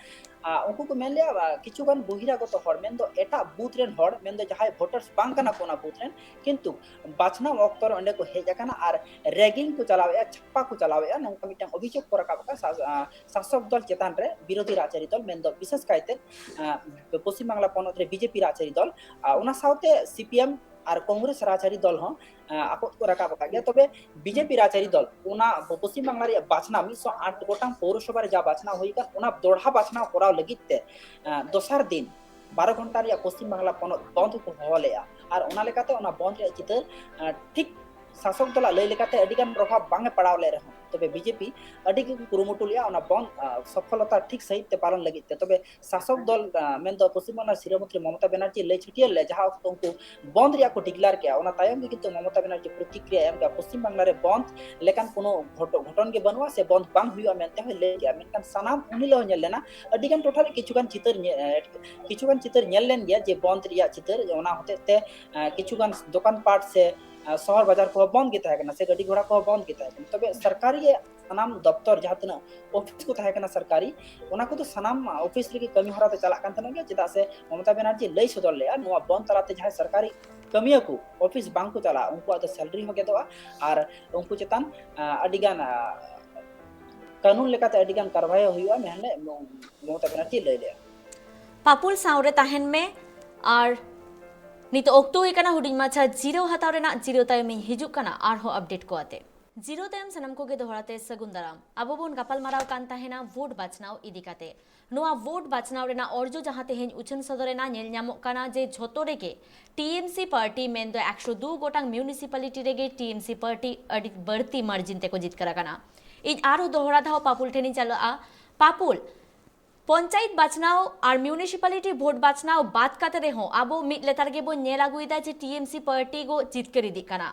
ᱟᱨ ᱩᱱᱠᱩ ᱠᱚ ᱢᱮᱱ ᱞᱮᱜᱼᱟ, ᱟᱨ ᱠᱤᱪᱷᱩ ᱜᱟᱱ ᱵᱚᱦᱤᱨᱟᱜᱚᱛᱚ ᱦᱚᱲ, ᱢᱮᱱᱫᱚ ᱮᱴᱟᱜ ᱵᱩᱛᱷ ᱨᱮᱱ ᱦᱚᱲ, ᱢᱮᱱᱫᱚ ᱡᱟᱦᱟᱸᱭ ᱵᱷᱳᱴᱟᱨᱥ ᱵᱟᱝ ᱠᱟᱱᱟ ᱠᱚ ᱚᱱᱟ ᱵᱩᱛᱷ ᱨᱮᱱ, ᱠᱤᱱᱛᱩ ᱵᱟᱪᱷᱱᱟᱣ ᱚᱠᱛᱚ ᱨᱮ ᱚᱸᱰᱮ ᱠᱚ ᱦᱮᱡ ᱟᱠᱟᱱᱟ ᱟᱨ ᱨᱮᱜᱤᱝ ᱠᱚ ᱪᱟᱞᱟᱣᱮᱫᱼᱟ, ᱪᱷᱟᱯᱟ ᱠᱚ ᱪᱟᱞᱟᱣᱮᱫᱼᱟ, ᱱᱚᱝᱠᱟ ᱢᱤᱫᱴᱟᱝ ᱚᱵᱷᱤᱡᱳᱜᱽ ᱠᱚ ᱨᱟᱠᱟᱵ ᱟᱠᱟᱫ ᱥᱟ-, ᱟᱸ, ᱥᱟᱥᱚᱠ ᱫᱚᱞ ᱪᱮᱛᱟᱱ ᱨᱮ, ᱵᱤᱨᱳᱫᱷᱤ ᱨᱟᱡᱽᱟᱹᱨᱤ ᱫᱚᱞ, ᱢᱮᱱᱫᱚ ᱵᱤᱥᱮᱥ ᱠᱟᱭᱛᱮ, ᱟᱸ, ᱯᱚᱥᱪᱤᱢ ᱵᱟᱝᱞᱟ ᱯᱚᱱᱚᱛ ᱨᱮ ᱵᱤᱡᱮᱯᱤ ᱨᱟᱡᱽᱟᱹᱨᱤ ᱫᱚᱞ, ᱟᱨ ᱚᱱᱟ ᱥᱟᱶᱛᱮ ᱥᱤᱯᱤᱮᱢ ᱟᱨ ᱠᱚᱝᱜᱨᱮᱥ ᱨᱟᱡᱽᱟᱹᱨᱤ ᱫᱚᱞ ᱦᱚᱸ, ᱟᱸ, ᱟᱠᱚ ᱠᱚ ᱨᱟᱠᱟᱵ ᱟᱠᱟᱫ ᱜᱮᱭᱟ᱾ ᱛᱚᱵᱮ ᱵᱤᱡᱮᱯᱤ ᱨᱟᱡᱽᱟᱹᱨᱤ ᱫᱚᱞ ᱚᱱᱟ ᱯᱚᱥᱪᱤᱢ ᱵᱟᱝᱞᱟ ᱨᱮᱭᱟᱜ ᱵᱟᱪᱷᱱᱟᱣ ᱢᱤᱫᱥᱚ ᱟᱴ ᱜᱚᱴᱟᱝ ᱯᱳᱣᱨᱚᱥᱚᱵᱷᱟ ᱨᱮ ᱡᱟ ᱵᱟᱪᱷᱱᱟᱣ ᱦᱩᱭ ᱟᱠᱟᱱ, ᱚᱱᱟ ᱫᱚᱲᱦᱟ ᱵᱟᱪᱷᱱᱟᱣ ᱠᱚᱨᱟᱣ ᱞᱟᱹᱜᱤᱫ ᱛᱮ, ᱟᱸ, ᱫᱚᱥᱟᱨ ᱫᱤᱱ ᱵᱟᱨᱚ ᱜᱷᱚᱱᱴᱟ ᱨᱮᱭᱟᱜ ᱯᱚᱥᱪᱤᱢ ᱵᱟᱝᱞᱟ ᱯᱚᱱᱚᱛ ᱵᱚᱱᱫᱷ ᱠᱚ ᱦᱚᱦᱚ ᱞᱮᱫᱼᱟ᱾ ᱟᱨ ᱚᱱᱟ ᱞᱮᱠᱟᱛᱮ ᱚᱱᱟ ᱵᱚᱱᱫᱷ ᱨᱮᱭᱟᱜ ᱪᱤᱛᱟᱹᱨ, ᱟᱸ, ᱴᱷᱤᱠ ᱥᱟᱥᱚᱠ ᱫᱚᱞᱟᱜ ᱞᱟᱹᱭ ᱞᱮᱠᱟᱛᱮ ᱟᱹᱰᱤ ᱜᱟᱱ ᱯᱨᱚᱵᱷᱟᱵᱽ ᱵᱟᱝ ᱮ ᱯᱟᱲᱟᱣ ᱞᱮᱫ ᱨᱮᱦᱚᱸ, ᱛᱚᱵᱮ ᱵᱤᱡᱮᱯᱤ ᱟᱹᱰᱤ ᱜᱮ ᱠᱚ ᱠᱩᱨᱩᱢᱩᱴᱩ ᱞᱮᱫᱼᱟ ᱚᱱᱟ ᱵᱚᱱᱫᱷ, ᱟᱸ, ᱥᱚᱯᱷᱚᱞᱚᱛᱟ ᱴᱷᱤᱠ ᱥᱟᱺᱦᱤᱡ ᱛᱮ ᱯᱟᱞᱚᱱ ᱞᱟᱹᱜᱤᱫ ᱛᱮ᱾ ᱛᱚᱵᱮ ᱥᱟᱥᱚᱠ ᱫᱚᱞ, ᱟᱸ, ᱢᱮᱱᱫᱚ ᱯᱚᱥᱪᱤᱢ ᱵᱟᱝᱞᱟ ᱥᱤᱨᱟᱹ ᱢᱚᱱᱛᱨᱤ ᱢᱚᱢᱚᱛᱟ ᱵᱮᱱᱟᱨᱡᱤ ᱞᱟᱹᱭ ᱪᱷᱟᱹᱴᱭᱟᱹᱨ ᱞᱮᱫ, ᱡᱟᱦᱟᱸ ᱚᱠᱛᱚ ᱩᱱᱠᱩ ᱵᱚᱱᱫᱷ ᱨᱮᱭᱟᱜ ᱠᱚ ᱰᱤᱠᱞᱮᱭᱟᱨ ᱠᱮᱜᱼᱟ, ᱚᱱᱟ ᱛᱟᱭᱚᱢ ᱜᱮ ᱠᱤᱱᱛᱩ ᱢᱚᱢᱚᱛᱟ ᱵᱮᱱᱟᱨᱡᱤ ᱯᱨᱚᱛᱤᱠᱨᱤᱭᱟ ᱮᱢ ᱠᱮᱜᱼᱟ᱾ ᱯᱚᱥᱪᱤᱢ ᱵᱟᱝᱞᱟ ᱨᱮ ᱵᱚᱱᱫᱷ ᱞᱮᱠᱟᱱ ᱠᱳᱱᱳ ᱜᱷᱚᱴ-, ᱜᱷᱚᱴᱚᱱ ᱜᱮ ᱵᱟᱹᱱᱩᱜᱼᱟ ᱥᱮ ᱵᱚᱱᱫᱷ ᱵᱟᱝ ᱦᱩᱭᱩᱜᱼᱟ ᱢᱮᱱᱛᱮ ᱦᱚᱸᱭ ᱞᱟᱹᱭ ᱠᱮᱜᱼᱟ᱾ ᱢᱮᱱᱠᱷᱟᱱ ᱥᱟᱱᱟᱢ ᱩᱱ ᱦᱤᱞᱳᱜ ᱦᱚᱸ ᱧᱮᱞ ᱞᱮᱱᱟ, ᱟᱹᱰᱤ ᱜᱟᱱ ᱴᱚᱴᱷᱟ ᱨᱮ ᱠᱤᱪᱷᱩ ᱜᱟᱱ ᱪᱤᱛᱟᱹᱨ ᱧᱮ-, ᱮ, ᱠᱤᱪᱷᱩ ᱜᱟᱱ ᱪᱤᱛᱟᱹᱨ ᱧᱮᱞ ᱞᱮᱱ ᱜᱮᱭᱟ ᱡᱮ ᱵᱚᱱᱫᱷ ᱨᱮᱭᱟᱜ ᱪᱤᱛᱟᱹᱨ, ᱚᱱᱟ ᱦᱚᱛᱮᱡ ᱛᱮ, ᱮ, ᱠᱤᱪᱷᱩ ᱜᱟᱱ ᱫᱚᱠᱟᱱ ᱯᱟᱴ ᱥᱮ, ᱮ, ᱥᱚᱦᱚᱨ ᱵᱟᱡᱟᱨ ᱠᱚᱦᱚᱸ ᱵᱚᱱᱫᱷ ᱜᱮ ᱛᱟᱦᱮᱸ ᱠᱟᱱᱟ ᱥᱮ ᱜᱟᱹᱰᱤ ᱜᱷᱚᱲᱟ ᱠᱚᱦᱚᱸ ᱵᱚᱱᱫᱷ ᱜᱮ ᱛᱟᱦᱮᱸ ᱠᱟᱱᱟ᱾ ᱛᱚᱵᱮ ᱥᱚᱨᱠᱟᱨᱤ ᱥᱟᱱᱟᱢ ᱫᱚᱯᱛᱚᱨ, ᱡᱟᱦᱟᱸ ᱛᱤᱱᱟᱹᱜ ᱚᱯᱷᱤᱥ ᱠᱚ ᱛᱟᱦᱮᱸ ᱠᱟᱱᱟ ᱥᱚᱨᱠᱟᱨᱤ, ᱚᱱᱟ ᱠᱚᱫᱚ ᱥᱟᱱᱟᱢ ᱚᱯᱷᱤᱥ ᱨᱮᱜᱮ ᱠᱟᱹᱢᱤ ᱦᱚᱨᱟ ᱫᱚ ᱪᱟᱞᱟᱜ ᱠᱟᱱ ᱛᱟᱦᱮᱱ ᱜᱮᱭᱟ, ᱪᱮᱫᱟᱜ ᱥᱮ ᱢᱚᱢᱚᱛᱟ ᱵᱮᱱᱟᱨᱡᱤ ᱞᱟᱹᱭ ᱥᱚᱫᱚᱨ ᱞᱮᱫᱼᱟ, ᱱᱚᱣᱟ ᱵᱚᱱᱫᱷ ᱛᱟᱞᱟᱛᱮ ᱡᱟᱦᱟᱸᱭ ᱥᱚᱨᱠᱟᱨᱤ ᱠᱟᱹᱢᱤᱭᱟᱹ ᱠᱚ ᱚᱯᱷᱤᱥ ᱵᱟᱝ ᱠᱚ ᱪᱟᱞᱟᱜᱼᱟ, ᱩᱱᱠᱩᱣᱟᱜ ᱫᱚ ᱥᱮᱞᱨᱤ ᱦᱚᱸ ᱜᱮᱫᱚᱜᱼᱟ ᱟᱨ ᱩᱱᱠᱩ ᱪᱮᱛᱟᱱ, ᱟ, ᱟᱹᱰᱤ ᱜᱟᱱ, ᱟ, ᱠᱟᱹᱱᱩᱱ ᱞᱮᱠᱟᱛᱮ ᱟᱹᱰᱤ ᱜᱟᱱ ᱠᱟᱨᱣᱟᱭ ᱦᱚᱸ ᱦᱩᱭᱩᱜᱼᱟ ᱢᱮᱱᱛᱮ ᱢᱚᱢᱚᱛᱟ ᱵᱮᱱᱟᱨᱡᱤ ᱞᱟᱹᱭ ᱞᱮᱫᱼᱟ᱾ ᱯᱟᱯᱩᱞ ᱥᱟᱶ ᱨᱮ ᱛᱟᱦᱮᱱ ᱢᱮ᱾ ᱟᱨ ᱱᱤᱛᱚᱜ ᱚᱠᱛᱚ ᱦᱩᱭ ᱠᱟᱱᱟ ᱦᱩᱰᱤᱧ ᱢᱟᱪᱷᱟ ᱡᱤᱨᱟᱹᱣ ᱦᱟᱛᱟᱣ ᱨᱮᱱᱟᱜ᱾ ᱡᱤᱨᱟᱹᱣ ᱛᱟᱭᱚᱢ ᱤᱧ ᱦᱤᱡᱩᱜ ᱠᱟᱱᱟ ᱟᱨᱦᱚᱸ ᱟᱯᱰᱮᱴ ᱠᱚ ᱟᱛᱮ᱾ ᱡᱤᱨᱟᱹᱣ ᱛᱟᱭᱚᱢ ᱥᱟᱱᱟᱢ ᱠᱚᱜᱮ ᱫᱚᱦᱲᱟ ᱛᱮ ᱥᱟᱹᱜᱩᱱ ᱫᱟᱨᱟᱢ᱾ ᱟᱵᱚ ᱵᱚᱱ ᱜᱟᱯᱟᱞ ᱢᱟᱨᱟᱣ ᱠᱟᱱ ᱛᱟᱦᱮᱱᱟ ᱵᱷᱳᱴ ᱵᱟᱪᱷᱱᱟᱣ ᱤᱫᱤ ᱠᱟᱛᱮ᱾ ᱱᱚᱣᱟ ᱵᱷᱳᱴ ᱵᱟᱪᱷᱱᱟᱣ ᱨᱮᱱᱟᱜ ᱚᱨᱡᱚ ᱡᱟᱦᱟᱸ ᱛᱮᱦᱮᱧ ᱩᱪᱷᱟᱹᱱ ᱥᱚᱫᱚᱨ ᱮᱱᱟ, ᱧᱮᱞ ᱧᱟᱢᱚᱜ ᱠᱟᱱᱟ ᱡᱮ ᱡᱷᱚᱛᱚ ᱨᱮᱜᱮ ᱴᱤ ᱮᱢ ᱥᱤ ᱯᱟᱨᱴᱤ, ᱢᱮᱱᱫᱚ ᱮᱠᱥᱚ ᱫᱩ ᱜᱚᱴᱟᱝ ᱢᱤᱭᱩᱱᱤᱥᱤᱯᱟᱞᱤᱴᱤ ᱨᱮᱜᱮ ᱴᱤ ᱮᱢ ᱥᱤ ᱯᱟᱨᱴᱤ ᱟᱹᱰᱤ ᱵᱟᱹᱲᱛᱤ ᱢᱟᱨᱡᱤᱱ ᱛᱮᱠᱚ ᱡᱤᱛᱠᱟᱹᱨ ᱟᱠᱟᱱᱟ᱾ ᱤᱧ ᱟᱨᱦᱚᱸ ᱫᱚᱦᱲᱟ ᱫᱷᱟᱣ ᱯᱟᱯᱩᱞ ᱴᱷᱮᱱᱤᱧ ᱪᱟᱞᱟᱜᱼᱟ᱾ ᱯᱟᱯᱩᱞ, ᱯᱚᱧᱪᱟᱭᱮᱛ ᱵᱟᱪᱷᱱᱟᱣ ᱟᱨ ᱢᱤᱭᱩᱱᱤᱥᱤᱯᱟᱞᱤᱴᱤ ᱵᱷᱳᱴ ᱵᱟᱪᱷᱱᱟᱣ ᱵᱟᱫ ᱠᱟᱛᱮ ᱨᱮᱦᱚᱸ ᱟᱵᱚ ᱢᱤᱫ ᱞᱮᱛᱟᱲ ᱜᱮᱵᱚᱱ ᱧᱮᱞ ᱟᱹᱜᱩᱭᱮᱫᱟ ᱡᱮ ᱴᱤ ᱮᱢ ᱥᱤ ᱯᱟᱨᱴᱤ ᱠᱚ ᱡᱤᱛᱠᱟᱹᱨ ᱤᱫᱤᱜ ᱠᱟᱱᱟ᱾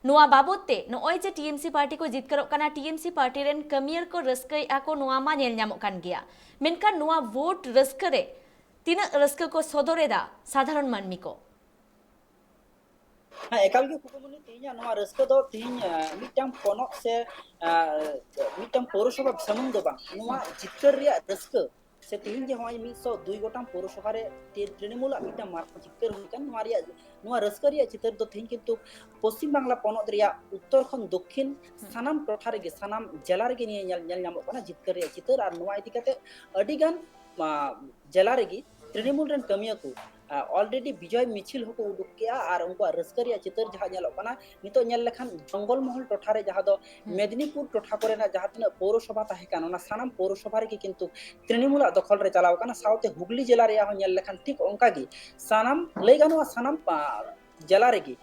ᱱᱚᱣᱟ ᱵᱟᱵᱚᱛ ᱛᱮ ᱱᱚᱜᱼᱚᱭ ᱡᱮ ᱴᱤ ᱮᱢ ᱥᱤ ᱯᱟᱨᱴᱤ ᱠᱚ ᱡᱤᱛᱠᱟᱹᱨᱚᱜ ᱠᱟᱱᱟ, ᱴᱤ ᱮᱢ ᱥᱤ ᱯᱟᱨᱴᱤ ᱨᱮᱱ ᱠᱟᱹᱢᱤᱭᱟᱹ ᱠᱚ ᱨᱟᱹᱥᱠᱟᱹᱭᱮᱫᱼᱟ ᱠᱚ, ᱱᱚᱣᱟ ᱢᱟ ᱧᱮᱞ ᱧᱟᱢᱚᱜ ᱠᱟᱱ ᱜᱮᱭᱟ, ᱢᱮᱱᱠᱷᱟᱱ ᱱᱚᱣᱟ ᱵᱷᱳᱴ ᱨᱟᱹᱥᱠᱟᱹ ᱨᱮ ᱛᱤᱱᱟᱹᱜ ᱨᱟᱹᱥᱠᱟᱹ ᱠᱚ ᱥᱚᱫᱚᱨ ᱮᱫᱟ ᱥᱟᱫᱷᱟᱨᱚᱱ ᱢᱟᱹᱱᱢᱤ ᱠᱚ? ᱦᱮᱸ, ᱮᱠᱟᱞ ᱜᱮ ᱠᱩᱠᱢᱩᱱᱤ, ᱛᱮᱦᱮᱧᱟᱜ ᱱᱚᱣᱟ ᱨᱟᱹᱥᱠᱟᱹ ᱫᱚ ᱛᱮᱦᱮᱧ ᱢᱤᱫᱴᱟᱝ ᱯᱚᱱᱚᱛ ᱥᱮ ᱢᱤᱫᱴᱟᱝ ᱯᱳᱣᱨᱚᱥᱚᱵᱷᱟ ᱥᱩᱢᱩᱝ ᱫᱚ ᱵᱟᱝ, ᱱᱚᱣᱟ ᱡᱤᱛᱠᱟᱹᱨ ᱨᱮᱭᱟᱜ ᱨᱟᱹᱥᱠᱟᱹ ᱥᱮ ᱛᱮᱦᱮᱧ ᱡᱮ ᱱᱚᱜᱼᱚᱭ ᱢᱤᱫ ᱥᱚ ᱫᱩᱭ ᱜᱚᱴᱟᱝ ᱯᱳᱣᱨᱚᱥᱚᱵᱷᱟ ᱨᱮ ᱛᱨᱤ- ᱛᱨᱤᱱᱢᱩᱞᱟᱜ ᱢᱤᱫᱴᱟᱝ ᱢᱟᱨᱟᱝ ᱡᱤᱛᱠᱟᱹᱨ ᱦᱩᱭ ᱠᱟᱱ, ᱱᱚᱣᱟ ᱨᱮᱭᱟᱜ ᱱᱚᱣᱟ ᱨᱟᱹᱥᱠᱟᱹ ᱨᱮᱭᱟᱜ ᱪᱤᱛᱟᱹᱨ ᱫᱚ ᱛᱮᱦᱮᱧ ᱠᱤᱱᱛᱩ ᱯᱚᱥᱪᱤᱢ ᱵᱟᱝᱞᱟ ᱯᱚᱱᱚᱛ ᱨᱮᱭᱟᱜ ᱩᱛᱛᱚᱨ ᱠᱷᱚᱱ ᱫᱚᱠᱠᱷᱤᱱ ᱥᱟᱱᱟᱢ ᱴᱚᱴᱷᱟ ᱨᱮᱜᱮ, ᱥᱟᱱᱟᱢ ᱡᱮᱞᱟ ᱨᱮᱜᱮ ᱱᱤᱭᱟᱹ ᱧᱮᱞ ᱧᱮᱞ ᱧᱟᱢᱚᱜ ᱠᱟᱱᱟ ᱡᱤᱛᱠᱟᱹᱨ ᱨᱮᱭᱟᱜ ᱪᱤᱛᱟᱹᱨ᱾ ᱟᱨ ᱱᱚᱣᱟ ᱤᱫᱤ ᱠᱟᱛᱮ ᱟᱹᱰᱤ ᱜᱟᱱ ᱡᱮᱞᱟ ᱨᱮᱜᱮ ᱛᱨᱤᱱᱢᱩᱞ ᱨᱮᱱ ᱠᱟᱹᱢᱤᱭᱟᱹ ᱠᱚ ᱚᱞᱨᱮᱰᱤ ᱵᱤᱡᱚᱭ ᱢᱤᱪᱷᱤᱞ ᱦᱚᱸᱠᱚ ᱩᱰᱩᱠ ᱠᱮᱜᱼᱟ ᱟᱨ ᱩᱱᱠᱩᱣᱟᱜ ᱨᱟᱹᱥᱠᱟᱹ ᱨᱮᱭᱟᱜ ᱪᱤᱛᱟᱹᱨ ᱡᱟᱦᱟᱸ ᱧᱮᱞᱚᱜ ᱠᱟᱱᱟ ᱱᱤᱛᱚᱜ ᱧᱮᱞ ᱞᱮᱠᱷᱟᱱ ᱡᱚᱝᱜᱚᱞ ᱢᱚᱦᱚᱞ ᱴᱚᱴᱷᱟ ᱨᱮ, ᱡᱟᱦᱟᱸ ᱫᱚ ᱢᱮᱫᱽᱱᱤᱯᱩᱨ ᱴᱚᱴᱷᱟ ᱠᱚᱨᱮᱱᱟᱜ ᱡᱟᱦᱟᱸ ᱛᱤᱱᱟᱹᱜ ᱯᱳᱣᱨᱚᱥᱚᱵᱷᱟ ᱛᱟᱦᱮᱸ ᱠᱟᱱ, ᱚᱱᱟ ᱥᱟᱱᱟᱢ ᱯᱳᱣᱨᱚᱥᱚᱵᱷᱟ ᱨᱮᱜᱮ ᱠᱤᱱᱛᱩ ᱛᱨᱤᱱᱢᱩᱞᱟᱜ ᱫᱚᱠᱷᱚᱞ ᱨᱮ ᱪᱟᱞᱟᱣ ᱠᱟᱱᱟ᱾ ᱥᱟᱶᱛᱮ ᱦᱩᱜᱽᱞᱤ ᱡᱮᱞᱟ ᱨᱮᱭᱟᱜ ᱦᱚᱸ ᱧᱮᱞ ᱞᱮᱠᱷᱟᱱ ᱴᱷᱤᱠ ᱚᱱᱠᱟ ᱜᱮ ᱥᱟᱱᱟᱢ, ᱞᱟᱹᱭ ᱜᱟᱱᱚᱜᱼᱟ, ᱥᱟᱱᱟᱢ ᱡᱮᱞᱟ ᱨᱮᱜᱮ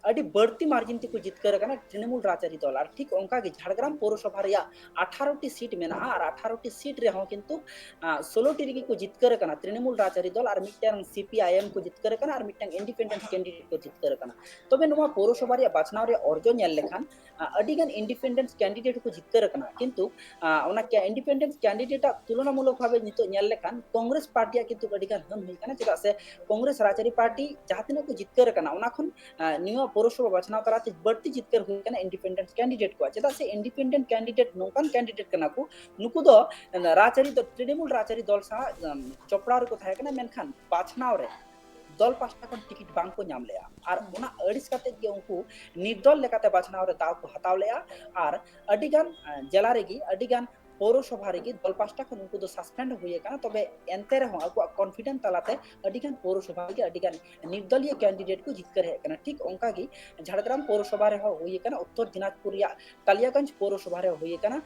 ᱟᱹᱰᱤ ᱵᱟᱹᱲᱛᱤ ᱢᱟᱨᱡᱤᱱ ᱛᱮᱠᱚ ᱡᱤᱛᱠᱟᱹᱨ ᱟᱠᱟᱱᱟ ᱛᱨᱤᱱᱢᱩᱞ ᱨᱟᱡᱽᱟᱹᱨᱤ ᱫᱚᱞ᱾ ᱟᱨ ᱴᱷᱤᱠ ᱚᱱᱠᱟ ᱜᱮ ᱡᱷᱟᱲᱜᱨᱟᱢ ᱯᱳᱣᱨᱚᱥᱚᱵᱷᱟ ᱨᱮᱭᱟᱜ ᱟᱴᱷᱟᱨᱚ ᱴᱤ ᱥᱤᱴ ᱢᱮᱱᱟᱜᱼᱟ, ᱟᱨ ᱟᱴᱷᱟᱨᱚ ᱴᱤ ᱥᱤᱴ ᱨᱮᱦᱚᱸ ᱠᱤᱱᱛᱩ ᱥᱳᱞᱳ ᱴᱤ ᱨᱮᱜᱮ ᱠᱚ ᱡᱤᱛᱠᱟᱹᱨ ᱟᱠᱟᱱᱟ ᱛᱨᱤᱱᱢᱩᱞ ᱨᱟᱡᱽᱟᱹᱨᱤ ᱫᱚᱞ, ᱟᱨ ᱢᱤᱫᱴᱟᱝ ᱥᱤ ᱯᱤ ᱟᱭ ᱮᱢ ᱠᱚ ᱡᱤᱛᱠᱟᱹᱨ ᱟᱠᱟᱱᱟ, ᱟᱨ ᱢᱤᱫᱴᱟᱝ ᱤᱱᱰᱤᱯᱮᱱᱰᱮᱱᱴ ᱠᱮᱱᱰᱤᱰᱮᱴ ᱠᱚ ᱡᱤᱛᱠᱟᱹᱨ ᱟᱠᱟᱱᱟ᱾ ᱛᱚᱵᱮ ᱱᱚᱣᱟ ᱯᱳᱣᱨᱚᱥᱚᱵᱷᱟ ᱨᱮᱭᱟᱜ ᱵᱟᱪᱷᱱᱟᱣ ᱨᱮᱭᱟᱜ ᱚᱨᱡᱚ ᱧᱮᱞ ᱞᱮᱠᱷᱟᱱ ᱟᱹᱰᱤᱜᱟᱱ ᱤᱱᱰᱤᱯᱮᱱᱰᱮᱱᱴ ᱠᱮᱱᱰᱤᱰᱮᱴ ᱠᱚ ᱡᱤᱛᱠᱟᱹᱨ ᱟᱠᱟᱱᱟ, ᱠᱤᱱᱛᱩ ᱚᱱᱟ ᱤᱱᱰᱤᱯᱮᱱᱰᱮᱱᱴ ᱠᱮᱱᱰᱤᱰᱮᱴ ᱟᱜ ᱛᱩᱞᱚᱱᱟᱢᱩᱞᱚᱠ ᱵᱷᱟᱵᱮ ᱱᱤᱛᱚᱜ ᱧᱮᱞ ᱞᱮᱠᱷᱟᱱ ᱠᱚᱝᱜᱨᱮᱥ ᱯᱟᱨᱴᱤᱭᱟᱜ ᱠᱤᱱᱛᱩ ᱟᱹᱰᱤᱜᱟᱱ ᱦᱟᱹᱱ ᱦᱩᱭ ᱟᱠᱟᱱᱟ᱾ ᱪᱮᱫᱟᱜ ᱥᱮ ᱠᱚᱝᱜᱨᱮᱥ ᱨᱟᱡᱽᱟᱹᱨᱤ ᱯᱟᱨᱴᱤ ᱡᱟᱦᱟᱸ ᱛᱤᱱᱟᱹᱜ ᱠᱚ ᱡᱤᱛᱠᱟᱹᱨ ᱟᱠᱟᱱᱟ, ᱚᱱᱟ ᱠᱷᱚᱱ ᱱᱤᱭᱟᱹ ᱯᱳᱣᱨᱚᱥᱚᱵᱷᱟ ᱵᱟᱪᱷᱱᱟᱣ ᱛᱟᱞᱟᱛᱮ ᱵᱟᱹᱲᱛᱤ ᱡᱤᱛᱠᱟᱹᱨ ᱦᱩᱭ ᱟᱠᱟᱱᱟ ᱤᱱᱰᱤᱯᱮᱱᱰᱮᱱᱴ ᱠᱮᱱᱰᱤᱰᱮᱴ ᱠᱚᱣᱟᱜ᱾ ᱪᱮᱫᱟᱜ ᱥᱮ ᱤᱱᱰᱤᱯᱮᱱᱰᱮᱱᱴ ᱠᱮᱱᱰᱤᱰᱮᱴ ᱱᱚᱝᱠᱟᱱ ᱠᱮᱱᱰᱤᱰᱮᱴ ᱠᱟᱱᱟ ᱠᱚ, ᱱᱩᱠᱩ ᱫᱚ ᱨᱟᱡᱽᱟᱹᱨᱤ ᱫᱚ, ᱛᱨᱤᱱᱢᱩᱞ ᱨᱟᱡᱽᱟᱹᱨᱤ ᱫᱚᱞ ᱥᱟᱶ ᱡᱚᱯᱲᱟᱣ ᱨᱮᱠᱚ ᱛᱟᱦᱮᱸ ᱠᱟᱱᱟ, ᱢᱮᱱᱠᱷᱟᱱ ᱵᱟᱪᱷᱱᱟᱣ ᱨᱮ ᱫᱚᱞ ᱯᱟᱦᱴᱟ ᱠᱷᱚᱱ ᱴᱤᱠᱤᱴ ᱵᱟᱝ ᱠᱚ ᱧᱟᱢ ᱞᱮᱜᱼᱟ᱾ ᱟᱨ ᱚᱱᱟ ᱟᱹᱲᱤᱥ ᱠᱟᱛᱮ ᱜᱮ ᱩᱱᱠᱩ ᱱᱤᱨᱫᱚᱞ ᱞᱮᱠᱟᱛᱮ ᱵᱟᱪᱷᱱᱟᱣ ᱨᱮ ᱫᱟᱣ ᱠᱚ ᱦᱟᱛᱟᱣ ᱞᱮᱜᱼᱟ᱾ ᱟᱨ ᱟᱹᱰᱤᱜᱟᱱ ᱡᱮᱞᱟ ᱨᱮᱜᱮ, ᱟᱹᱰᱤᱜᱟᱱ ᱯᱳᱣᱨᱚᱥᱚᱵᱷᱟ ᱨᱮᱜᱮ ᱫᱚᱞ ᱯᱟᱦᱴᱟ ᱠᱷᱚᱱ ᱩᱱᱠᱩ ᱫᱚ ᱥᱟᱥᱯᱮᱱᱰ ᱦᱩᱭ ᱟᱠᱟᱱᱟ᱾ ᱛᱚᱵᱮ ᱮᱱᱛᱮ ᱨᱮᱦᱚᱸ ᱟᱠᱚᱣᱟᱜ ᱠᱚᱱᱯᱷᱤᱰᱮᱱᱥ ᱛᱟᱞᱟᱛᱮ ᱟᱹᱰᱤᱜᱟᱱ ᱯᱳᱣᱨᱚᱥᱚᱵᱷᱟ ᱨᱮᱜᱮ ᱟᱹᱰᱤᱜᱟᱱ ᱱᱤᱨᱫᱚᱞᱤᱭᱟᱹ ᱠᱮᱱᱰᱤᱰᱮᱴ ᱠᱚ ᱡᱤᱛᱠᱟᱹᱨ ᱦᱮᱡ ᱟᱠᱟᱱᱟ᱾ ᱴᱷᱤᱠ ᱚᱱᱠᱟ ᱜᱮ ᱡᱷᱟᱲᱜᱨᱟᱢ ᱯᱳᱣᱨᱚᱥᱚᱵᱷᱟ ᱨᱮᱦᱚᱸ ᱦᱩᱭ ᱟᱠᱟᱱᱟ, ᱩᱛᱛᱚᱨ ᱫᱤᱱᱟᱡᱽᱯᱩᱨ ᱨᱮᱭᱟᱜ ᱠᱟᱞᱤᱭᱟᱜᱚᱸᱡᱽ ᱯᱳᱣᱨᱚᱥᱚᱵᱷᱟ ᱨᱮ ᱦᱩᱭ ᱟᱠᱟᱱᱟ,